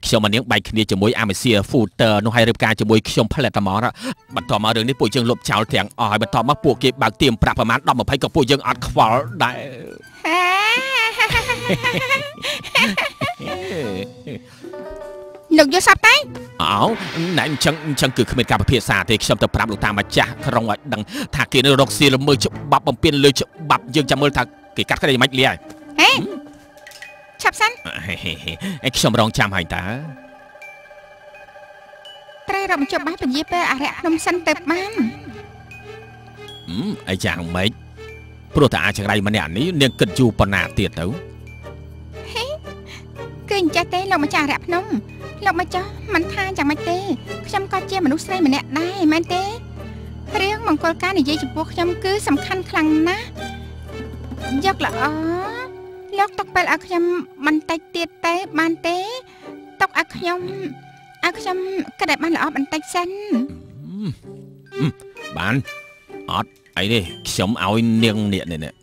ខ្ញុំមកនាងបែកគ្នាជាមួយអាមេសៀហ្វូទ័រនោះឲ្យរៀបការជាមួយខ្ញុំផ្លែតហ្មងបន្ទាប់មករឿងនេះពួកយើងលុបចោលទាំងអស់ហើយបន្ទាប់មកពួកគេបើកទៀមប្រាក់ប្រមាណ10 20ក៏ពួកយើងអត់ខ្វល់ដែរលោកយល់សប្តិអោណែអញ្ចឹងគឺគ្មានការពិភាក្សាទេខ្ញុំទៅប្រាប់លោកតាម្ចាស់ក្រុងឲ្យដឹងថាគេនៅរកស៊ីល្មើច្បាប់បំពេញលើច្បាប់យើងចាំមើលថាគេកាត់ក្តីមិនលីហើយហេឆាប់សិនខ្ញុំរងចាំហើយតើត្រូវរកបញ្ចប់បាយពញាពេលអរិយភ្នំសិនទៅបានអីយ៉ាងម៉េចព្រោះតែអាចង្រៃម្នាក់នេះនាងគិតយូរប៉ុណ្ណាទៀតទៅហេគឺអញ្ចេះទេលោកម្ចាស់អរិយភ្នំលោកម្ចាស់មិនថាយ៉ាងម៉េចទេខ្ញុំក៏ជាមនុស្សស្រីម្នាក់ដែរមែនទេរឿងមង្គលការនិយាយចំពោះខ្ញុំគឺសំខាន់ខ្លាំងណាស់យកល្អលោកទុកពេលឲ្យខ្ញុំបន្តិចទៀតទេបានទេទុកឲ្យខ្ញុំគិតឲ្យបានល្អបន្តិចសិនបានអត់អីទេខ្ញុំឲ្យនាងនេះនេះ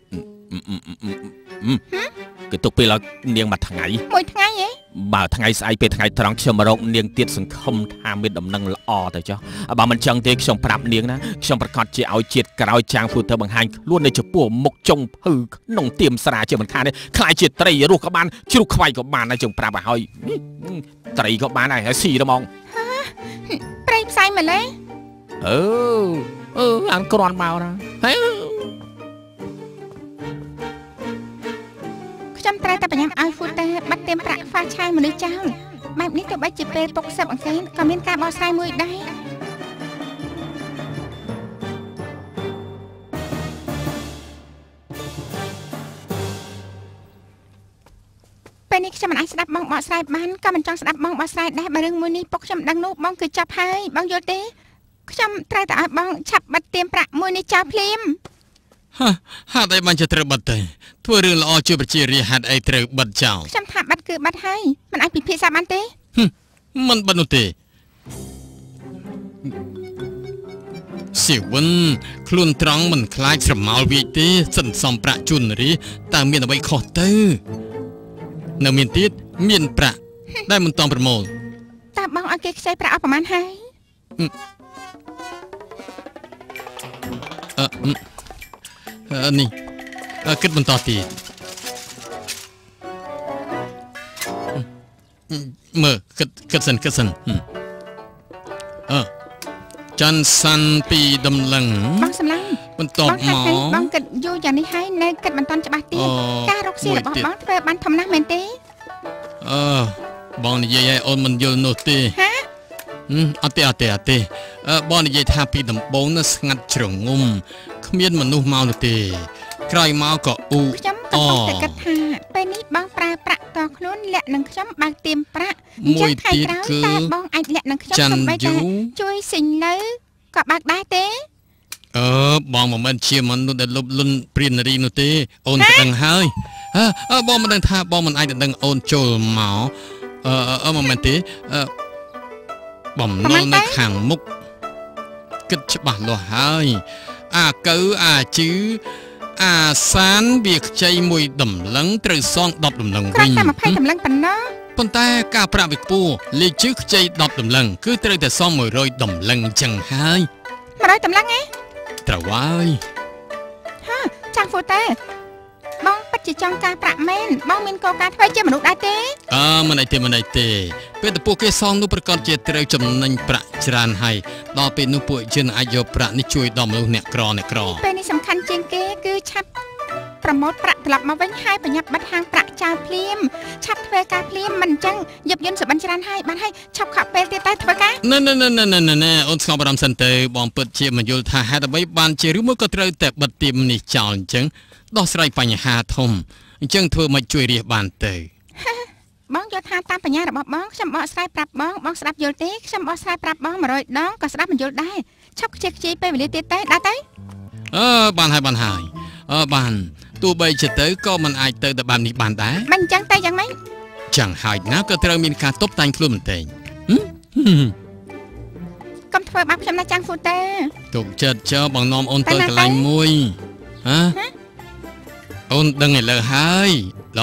គឺទុកពេលឲ្យនាងមួយថ្ងៃមួយថ្ងៃហ៎បើថ្ងៃស្អែកពេលថ្ងៃត្រង់ខ្ញុំមករកនាងទៀតសង្ឃឹមថាមានដំណឹងល្អទៅចុះបើមិនចឹងទេខ្ញុំប្រាប់នាងណាខ្ញុំប្រកាសជាឲ្យជាតិក្រោយចាងហ្វូទ័របង្ហាញខ្លួននៅចំពោះមុខចុងភៅក្នុងទៀមស្រាជាមិនខានទេខ្លាចជាត្រីរស់ក៏បានជ្រុះខ្វៃក៏បានដែរចុងប្រាប់ឲ្យហើយត្រីក៏បានដែរហើយស៊ីទៅហ្មងព្រៃផ្សៃម្លេះអឺអានគ្រាន់មកណាហើយខ្ញុំត្រូវតែបញ្ញាឲ្យហ្វូតេបាត់ទៀមប្រាក់ហ្វាឆាយមនុស្សចោលបែបនេះទោះបីជាពេលពុកសឹបអង្កេតក៏មានការបកស្រាយមួយដែរពេលនេះខ្ញុំមិនអាចស្ដាប់បងបកស្រាយបានក៏មិនចង់ស្ដាប់បងបកស្រាយដែរបើរឿងមួយនេះពុកខ្ញុំដឹងនោះបងគឺចាប់ហើយបងយល់ទេខ្ញុំត្រូវតែឲ្យបងឆាប់បាត់ទៀមប្រាក់មួយនេះចោលភ្លាមហេតុអីបានជាត្រូវបិទទេធ្វើរឿងល្អជួយប្រជារាស្ត្រហេតុអីត្រូវបិទចោលខ្ញុំថាបិទគឺបិទហើយមិនអាចពិភាក្សាបានទេមិនបិទនោះទេសៀវិនខ្លួនត្រង់មិនខ្លាចស្រមោលវាចទេសន្សំប្រាក់ជូនរាជតើមានអ្វីខុសទៅនៅមានទៀតមានប្រាក់ដែលមិនតន់ប្រមូលតើបងឲ្យគេខ្ចីប្រាក់អស់ប្រហែលហើយនេះគិតបន្តទៀតមើលគិតសិនច័ន្ទសាន់ពីដំឡឹងបងសម្លាញ់បន្តមកបងគិតយូរយ៉ាងនេះហើយនៅគិតមិនតាន់ច្បាស់ទៀតការរកស៊ីរបស់បងធ្វើបានធំណាស់មែនទេបងនិយាយឲ្យអូនមិនយល់នោះទេហាអត់ទេបងនិយាយថាពីដំបូងនៅស្ងាត់ជ្រងំគ្មានមនុស្សមកនោះទេក្រោយមកក៏អ៊ូខ្ញុំកំពុងតែគិតថាពេលនេះបងប្រើប្រាក់តខ្លួនលាក់នឹងខ្ញុំបើកទៀមប្រាក់មួយទៀតគឺតែបងអាចលាក់នឹងខ្ញុំសូម្បីតែជួយសិញនៅក៏បើកដែរទេបងមិនមែនជាមនុស្សដែលលុបលុនព្រានរីនោះទេអូនក៏ដឹងហើយបងមិនដឹងថាបងមិនអាចដឹងអូនចូលមកមិនមែនទេបំណុលនៅខាងមុខគិតច្បាស់លាស់ហើយអាកៅអាជឺអាសានវាខ្ចីមួយដំឡឹងត្រូវសង10ដំឡឹងវិញគ្រាន់តែ20ដំឡឹងប៉ុណ្ណោះប៉ុន្តែការប្រាក់វាខ្ពស់លេខជឺខ្ចី10ដំឡឹងគឺត្រូវតែសង100ដំឡឹងចឹងហើយ100ដំឡឹងឯងត្រូវហើយហាចាំងហ្វូតេបងពិតជាចង់ការប្រាក់មែនបងមានគោលការណ៍ធ្វើជាមនុស្សដែរទេមិនអីទេពេលទៅពួកគេសងនោះប្រកាសជាត្រូវចំណេញប្រាក់ច្រើនហើយដល់ពេលនោះពួកយើងអាចយកប្រាក់នេះជួយដល់មនុស្សអ្នកក្រពេលនេះសំខាន់ជាងគេគឺឆាប់ប្រមូលប្រាក់ត្រឡប់មកវិញហើយប្រញាប់បិទហាងប្រាក់ ចោលភ្លាមឆាប់ធ្វើការភ្លាមមិនអញ្ចឹងយប់យន្តសបិនច្រើនហើយបានហើយឆាប់ខកពេលទៀតតែធ្វើការ ណែណែណែណែណែណែអូនស្ងប់អារម្មណ៍សិនទៅបងពិតជាមិនយល់ថាហេតុអ្វីបានជាឬមួយក៏ត្រូវតែបិទទៀមនេះចោលអញ្ចឹងដោះស្រាយបញ្ហាធំអញ្ចឹងធ្វើមកជួយរាសបានទៅ បងយល់ថាតាមបញ្ញារបស់បងខ្ញុំបកស្រាយប្រាប់បងបងស្ដាប់យល់ទេខ្ញុំបកស្រាយប្រាប់បង100ដងក៏ស្ដាប់មិនយល់ដែរឆាប់ខ្ជិះខ្ជាយពេលវេលាទៀតទេដល់ទៅ អឺបានហើយបានហើយអឺបានទោះបីជាទៅក៏មិនអាចទៅតែបែបនេះបានដែរ មិនអញ្ចឹងតែយ៉ាងម៉េច ចឹងហើយណាក៏ត្រូវមានការតុបតែងខ្លួនបន្តិច កុំធ្វើបាបខ្ញុំណាចាំងហ្វូតើ ទុកចិត្តចើបងនាំអូនទៅកន្លែងមួយហ៎អូនដឹងឥឡូវហើយឡ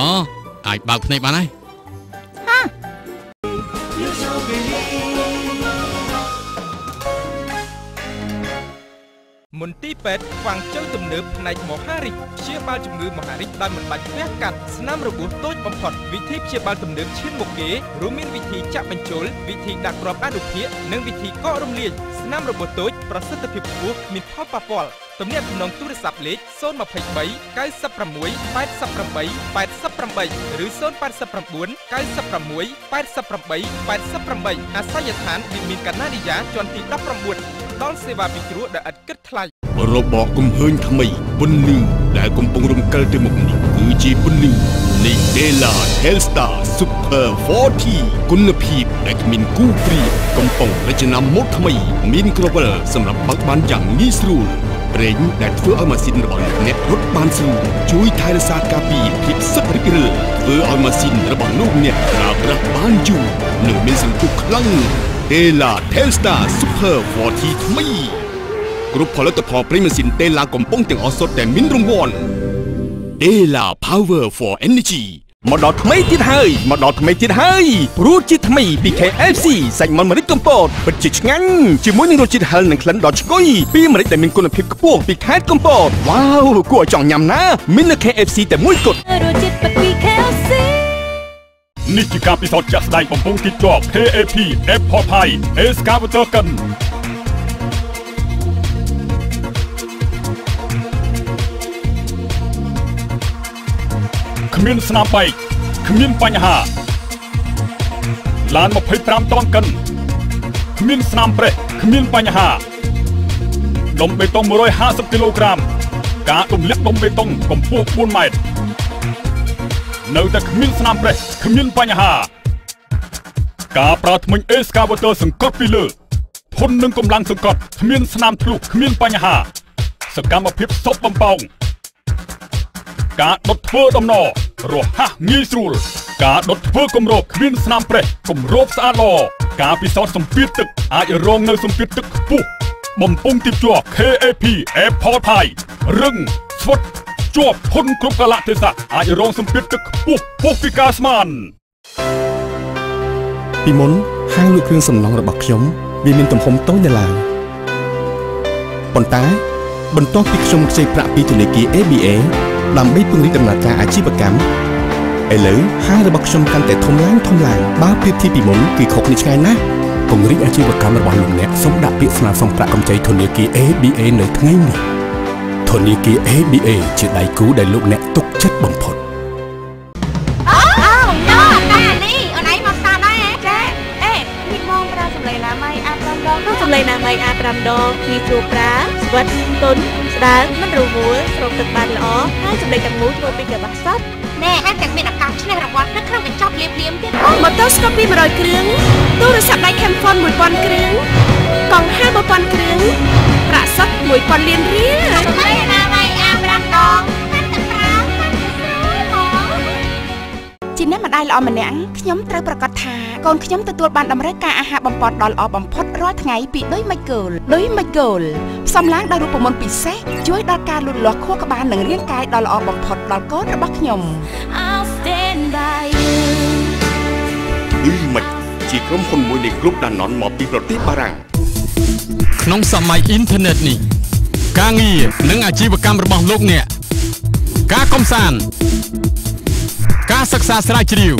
អាចបើកភ្នែកបានហើយ មន្ទីរពេទ្យខ្វាងជើទំនើបផ្នែកមហារីកព្យាបាលជំងឺមហារីកដោយមិនបាច់វះកាត់ស្នាមរបួសតូចបំផុតវិធីព្យាបាលទំនើបឈានមុខគេរួមមានវិធីចាក់បញ្ចូលវិធីដាក់គ្រាប់អនុភាគនិងវិធីកករំលាយស្នាមរបួសតូចប្រសិទ្ធភាពខ្ពស់គ្មានផលប៉ះពាល់ទំនាក់ទំនងទូរស័ព្ទលេខ023 96 88 88ឬ089 96 88 88អាសយដ្ឋានវិមានកណាឌីយ៉ាជាន់ទី19ដល់សេវាពិគ្រោះដែលឥតគិតថ្លៃ របកគំហើញថ្មីពន្លឺដែលកំពុងរំកិលទៅមុខនេះគឺជាពន្លឺនៃ Dela Telstar Super 40គុណភាពដែលគ្មានគូប្រៀបកំប៉ុងរចនាម៉ូដថ្មីមានក្រវិលសម្រាប់បើកបានយ៉ាងងាយស្រួលប្រេងដែលធ្វើឲ្យម៉ាស៊ីនរបស់អ្នករត់បានស្រួលជួយថែរក្សាការពារភាពសឹករិចរិលធ្វើឲ្យម៉ាស៊ីនរបស់លោកអ្នកប្រើប្រាស់បានយូរនិងមានសន្ទុះខ្លាំង Dela Telstar Super 40ថ្មីគ្រប់ផលិតផលប្រេងម៉ាស៊ីន Dela កំពុងទាំងអស់សុទ្ធតែមានរង្វាន់ Dela Power for Energy មកដល់ថ្មីទៀតហើយមកដល់ថ្មីទៀតហើយរសជាតិថ្មីពី KFC សាច់មាន់ម្រេចកំពតពិតជាឆ្ងាញ់ជាមួយនឹងរសជាតិហឹរនិងក្លិនដ៏ឈ្ងុយពីម្រេចដែលមានគុណភាពខ្ពស់ពីខេត្តកំពតវ៉ាវគួរឲ្យចង់ញ៉ាំណាស់មាននៅ KFC តែមួយគត់ រសជាតិពិតពី KFC នេះជាការពិសោធន៍ជាក់ស្ដែងបំពង់ទីជាប់ KAP Apple Pie Excavator កិនគ្មានស្នាមបែកគ្មានបញ្ហាឡាន25តោនកិនគ្មានស្នាមប្រេះគ្មានបញ្ហាដុំបេតុង150គីឡូក្រាមការទម្លាក់ដុំបេតុងកម្ពស់4ម៉ែត្រនៅតែគ្មានស្នាមប្រេះគ្មានបញ្ហាការប្រើធ្មេញ Excavator សង្កត់ពីលើធន់នឹងកម្លាំងសង្កត់គ្មានស្នាមធ្លុះគ្មានបញ្ហាសកម្មភាពសពបំពងការដុតធ្វើដំណររហ័សងាយស្រួលការដុតធ្វើគម្របគ្មានស្នាមប្រេះគម្របស្អាតល្អការពិសោធន៍សម្ពាធទឹកអាចរងនៅសម្ពាធទឹកខ្ពស់បំពង់ទីភ្ជាប់ KAP Apple Pie រឹងស្វិតជាប់ធន់គ្រប់កាលៈទេសៈអាចរងសម្ពាធទឹកខ្ពស់ហួសពីការស្មានពីមុនហាងលក់គ្រឿងសំណង់របស់ខ្ញុំវាមានទំហំតូចនៅឡើយប៉ុន្តែបន្ទាប់ពីខ្ញុំខ្ចីប្រាក់ពីធនាគារ ABA ដើម្បីពង្រីកដំណើរការអាជីវកម្មឥឡូវហាងរបស់ខ្ញុំកាន់តែធំឡើងធំឡើងបើប្រៀបធៀបពីមុនគឺខុសគ្នាឆ្ងាយណាស់ពង្រីកអាជីវកម្មរបស់លោកអ្នកសូមដាក់ពាក្យស្នើសុំប្រាក់កម្ចីធនាគារ ABA នៅថ្ងៃនេះធនាគារ ABA ជាដៃគូដែលលោកអ្នកទុកចិត្តបំផុត អូណូតានេះអូនឯងមកផ្សារដែរចាអេនេះមកប្រើសម្លេងណាម៉ៃអា5ដងនោះសម្លេងណាម៉ៃអា5ដងងាយស្រួលប្រើស្វិតទន់ស្ដើងមិនរវល់ស្រូបទឹកបានល្អហើយសម្លេងទាំងមូលធ្វើពីកប្បាសសុទ្ធណែថែមទាំងមានឱកាសឈ្នះរង្វាន់នៅក្នុងកញ្ចប់ភ្លាមៗទៀតម៉ូតូស្កូពី100គ្រឿងទូរស័ព្ទដៃ Camfon 1000គ្រឿងកង់ហា1000គ្រឿងប្រាក់សុទ្ធ1000លានរៀលសម្លេងណាម៉ៃអា5ដងកាន់តែប្រើកាន់តែស្រួលហ្មងជាអ្នកម្ដាយល្អម្នាក់ខ្ញុំត្រូវប្រកាសថាកូនខ្ញុំទទួលបានតម្រូវការអាហារបំពន់ដ៏ល្អបំផុតរាល់ថ្ងៃពីឌុយម៉ាច់គោលឌុយម៉ាច់គោលផ្សំឡើងដោយរូបមន្តពិសេសជួយដល់ការលូតលាស់ខួរក្បាលនិងរាងកាយដ៏ល្អបំផុតដល់កូនរបស់ខ្ញុំ I'll stand by you ឌុយម៉ាច់ជាក្រុមហ៊ុនមួយនៃក្រុមដាណុនមកពីប្រទេសបារាំងក្នុងសម័យអ៊ីនធឺណិតនេះការងារនិងអាជីវកម្មរបស់លោកអ្នកការកំសាន្តការសិក្សាស្រាវជ្រាវ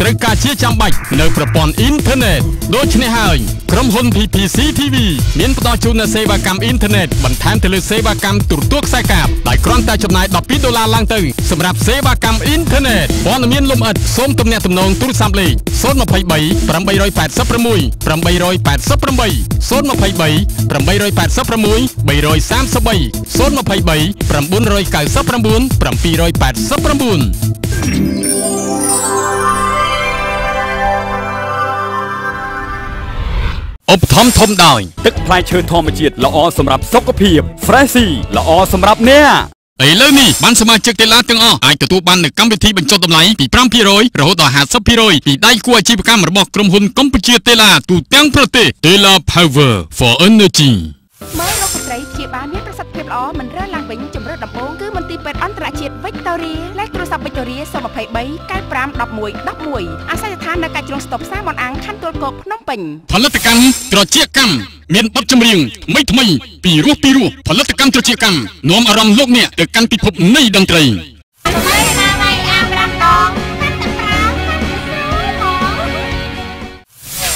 ត្រូវការជាចាំបាច់នៅប្រព័ន្ធអ៊ីនធឺណិតដូច្នេះហើយក្រុមហ៊ុន PPC TV មានផ្ដល់ជូននូវសេវាកម្មអ៊ីនធឺណិតបន្ថែមទៅលើសេវាកម្មទូរទស្សន៍ខ្សែកាបដោយគ្រាន់តែចំណាយ$12ឡើងទៅសម្រាប់សេវាកម្មអ៊ីនធឺណិតព័ត៌មានលម្អិតសូមទំនាក់ទំនងទូរស័ព្ទលេខ023 886 888 023 886 333 023 999 789ឧបត្ថម្ភធំដោយទឹកផ្លែឈើធម្មជាតិល្អសម្រាប់សុខភាព Freshy ល្អសម្រាប់អ្នកឥឡូវនេះបានសមាជិកតេឡាទាំងអស់អាចទទួលបាននូវកម្មវិធីបញ្ចុះតម្លៃពី5%រហូតដល់50%ពីដៃគូអាជីវកម្មរបស់ក្រុមហ៊ុនកម្ពុជាតេឡាទូទាំងប្រទេស Tela Power for Energy មើលលោកស្រីព្យាបាលមានប្រសិទ្ធភាពល្អមិនរើឡើងវិញជំរឿនដំបូងគឺមន្ទីរពេទ្យអន្តរជាតិវិកតូរីលេខទូរស័ព្ទវិកតូរី023 95 11 11អាសយដ្ឋាននៅកាច់ជ្រុងស្តុបផ្សារមនអាងខណ្ឌទួលគោកភ្នំពេញផលិតកម្មត្រចៀកកម្មមានបទចម្រៀងថ្មីថ្មីពីរោះពីរោះផលិតកម្មត្រចៀកកម្មនាំអារម្មណ៍លោកអ្នកទៅកាន់ពិភពនៃតន្ត្រី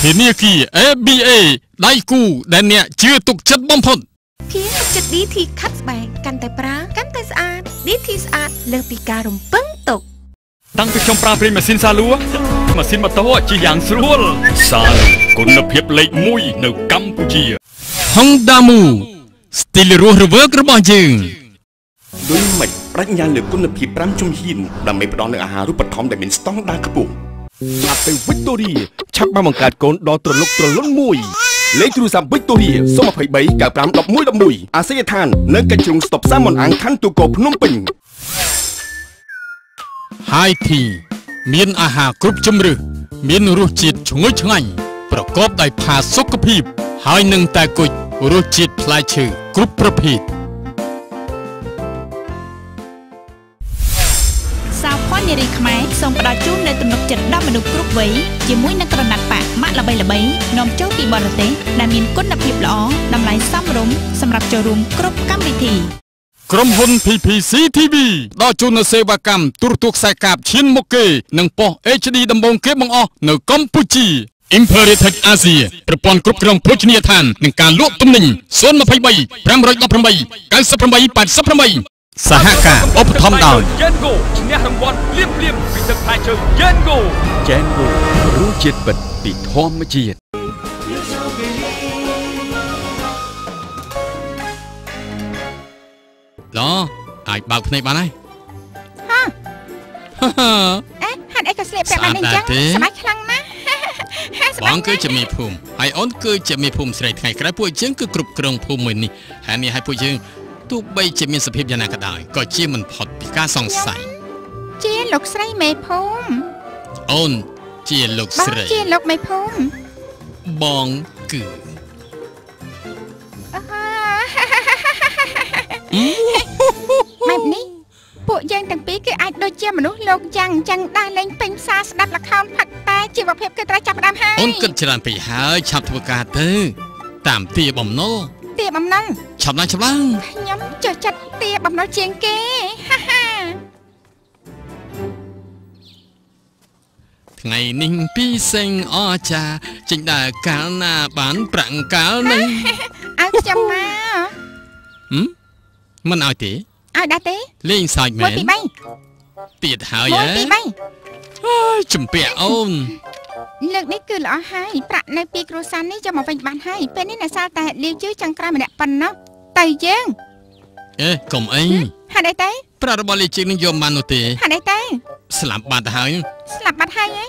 ធនាគារ ABA ដៃគូដែលអ្នកជឿទុកចិត្តបំផុតភៀងទុកចិត្ត DT ខាត់ស្បែកកាន់តែប្រើកាន់តែស្អាត DT ស្អាតលើសពីការរំពឹងទុកតាំងពីខ្ញុំប្រើប្រេងម៉ាស៊ីនសាលួម៉ាស៊ីនម៉ូតូជិះយ៉ាងស្រួលសាលគុណភាពលេខ1នៅកម្ពុជា Honda Move ស្ទីលរស់រវើករបស់យើងដូចមិនប្រាជ្ញាលើគុណភាព5ជំហានដើម្បីផ្ដល់នូវអាហារូបត្ថម្ភដែលមានស្តង់ដារខ្ពស់ឆាប់ទៅវិកតូរីឆាប់បានបង្កើតកូនដ៏ត្រលុកត្រលុនមួយលេខទូរស័ព្ទវិកតូរី023 95 11 11អាសយដ្ឋាននៅកាច់ជ្រុងស្តុបផ្សារមនអាងខណ្ឌទូកោភ្នំពេញ High Tea មានអាហារគ្រប់ជម្រើសមានរសជាតិឈ្ងុយឆ្ងាញ់ប្រកបដោយផាសុកភាពហើយនឹងតែគុជរសជាតិផ្លែឈើគ្រប់ប្រភេទសាវភ័ណ្ឌនារីខ្មែរសូមផ្ដល់ជូននូវទំនុកចិត្តដល់មនុស្សគ្រប់វ័យជាមួយនឹងក្រណាត់ប៉ាក់ម៉ាកល្បីៗនាំចូលពីបរទេសដែលមានគុណភាពល្អតម្លៃសមរម្យសម្រាប់ចូលរួមគ្រប់កម្មវិធីក្រុមហ៊ុន PPC TV ដល់ជូននូវសេវាកម្មទូរទស្សន៍ខ្សែកាបឈានមុខគេនិងប៉ុស្តិ៍ HD ដំបូងគេបង្អស់នៅកម្ពុជា Imperial Tech Asia ប្រព័ន្ធគ្រប់គ្រងភោជនីយដ្ឋាននិងការលក់ទំនិញ023 518 98 88សហការឧបត្ថម្ភដោយ Gengo ឈ្នះរង្វាន់ភ្លាមៗពីទឹកផ្លែឈើ Gengo Gengo រសជាតិពិតពីធម្មជាតិឡអាចបើកភ្នែកបានហើយហាអេហេតុអីក៏ស្លៀកពាក់បែបនេះអញ្ចឹងស្បែកខ្លាំងណាស់បងគឺជាមេភូមិហើយអូនគឺជាមេភូមិស្រីថ្ងៃក្រោយពួកយើងគឺគ្រប់គ្រងភូមិមួយនេះហើយនេះឲ្យពួកយើងទោះបីជាមានសភាពយ៉ាងណាក៏ដោយក៏ជាមិនផុតពីការសង្ស័យជាលោកស្រីមេភូមិអូនជាលោកស្រីបងជាលោកមេភូមិបងគឺបែបនេះពួកយើងទាំងពីរគឺអាចដូចជាមនុស្សលោកយ៉ាងអញ្ចឹងដើរលេងពេញផ្សារស្ដាប់ល្ខោនផឹកតែជីវភាពគឺត្រូវចាប់ផ្ដើមហើយអូនគិតច្រើនពេកហើយឆាប់ធ្វើការទៅតាមទាបំណុលទាបំណុលឆាប់ឡើងឆាប់ឡើងខ្ញុំចុះចិត្តទាបំណុលជាងគេហាហាថ្ងៃនេះពីសេងអចាចេញដើរកាលណាបានប្រាក់កាលនឹងឲ្យខ្ញុំមកមិនឲ្យទេឲ្យដែរទេលេងសើចមែន1 2 3ទៀតហើយហ៎1 2 3អើយជំពាក់អូនលើកនេះគឺល្អហើយប្រាក់នៅពីគ្រួសារនេះយកមកវិញបានហើយពេលនេះនៅសល់តែលាវជឿចង្ក្រាម្នាក់ប៉ុណ្ណោះទៅយើងអេកុំអីហេតុអីទេប្រាក់របស់លាវជឿនឹងយកបាននោះទេហេតុអីទេស្លាប់បាត់ហើយស្លាប់បាត់ហើយហ៎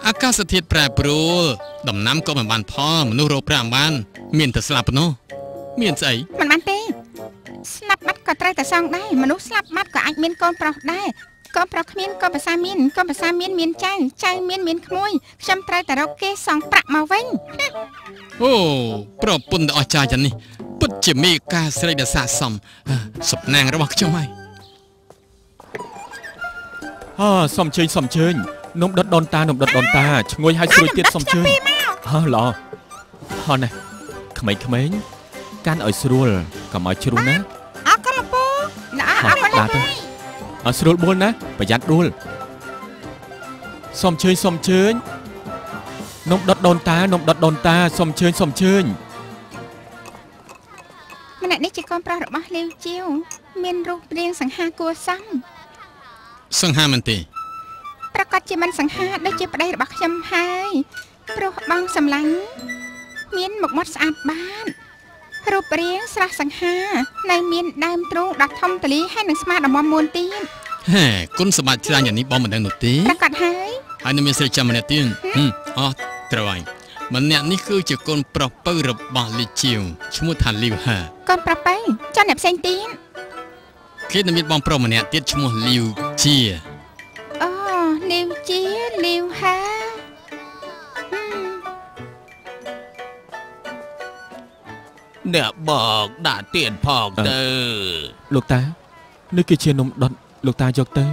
អាកាសធាតុប្រែប្រួលដំណាំក៏មិនបានផលមនុស្សរកប្រាក់មិនបានមានតែស្លាប់ប៉ុណ្ណោះមានស្អីមិនបានទេស្លាប់បាត់ក៏ត្រូវតែសងដែរមនុស្សស្លាប់បាត់ក៏អាចមានកូនប្រុសដែរកូនប្រុសគ្មានកូនប្រសាមានកូនប្រសាមានមានចៅចៅមានមានក្មួយខ្ញុំត្រូវតែរកគេសងប្រាក់មកវិញអូប្រពន្ធដ៏អស្ចារ្យយ៉ាងនេះពិតជាមេការស្រីដ៏ស័ក្តិសមសំណាងរបស់ខ្ញុំហើយ សុំជើញសុំជើញនំដុតដូនតានំដុតដូនតាឈ្ងុយហើយស្រួយទៀតសុំជើញហ៎ល្អហ៎ណែក្មេងៗកាន់ឲ្យស្រួលកុំឲ្យជ្រុះណាអរគុណលោកពូល្អអរគុណលោកពូ ឲ្យស្រួលបួលណាប្រយ័ត្នដួល សូមជើញសូមជើញនំដុតដូនតានំដុតដូនតាសូមជើញសូមជើញម្នាក់នេះជាកូនប្រុសរបស់លាវជាវមានរូបរាងសង្ហាគួរសមសង្ហាមែនទេប្រកាសជាមិនសង្ហាដូចជាប្តីរបស់ខ្ញុំហើយព្រោះបងសម្លាញ់មានមុខមាត់ស្អាតបាតរូបរាងស្រស់សង្ហានៅមានដើមទ្រូងដ៏ធំទូលាយហើយនឹងស្មាដ៏មាំមួនទៀតហេគុណសម្បត្តិច្រើនយ៉ាងនេះបងមិនដឹងនោះទេប្រកាសហើយហើយនៅមានស្រីចាំម្នាក់ទៀតអស់ត្រូវហើយម្នាក់នេះគឺជាកូនប្រុសពៅរបស់លីជាវឈ្មោះថាលីវហាកូនប្រុសពៅចុះអ្នកផ្សេងទៀតគេនៅមានបងប្រុសម្នាក់ទៀតឈ្មោះលីវជាអូលីវជាលីវហាអ្នកបងដាក់ទៀនផងទៅលោកតានេះគឺជានំដុតលោកតាយកទៅ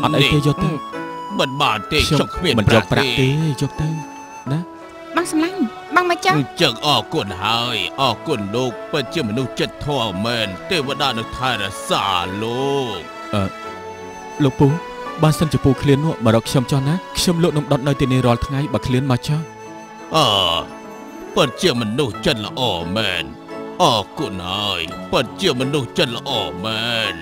អត់អីទេយកទៅមិនបានទេខ្ញុំគ្មានមិនយកប្រាក់ទេយកទៅណាបងសម្លាញ់បងមកចុះចឹងអរគុណហើយអរគុណលោកពិតជាមនុស្សចិត្តធម៌មែនទេវតានៅថែរក្សាលោកលោកពូបើសិនជាពូឃ្លាននោះមករកខ្ញុំចុះណាខ្ញុំលក់នំដុតនៅទីនេះរាល់ថ្ងៃបើឃ្លានមកចុះអឺពិតជាមនុស្សចិត្តល្អមែនអរគុណហើយពិតជាមនុស្សចិត្តល្អមែន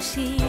西。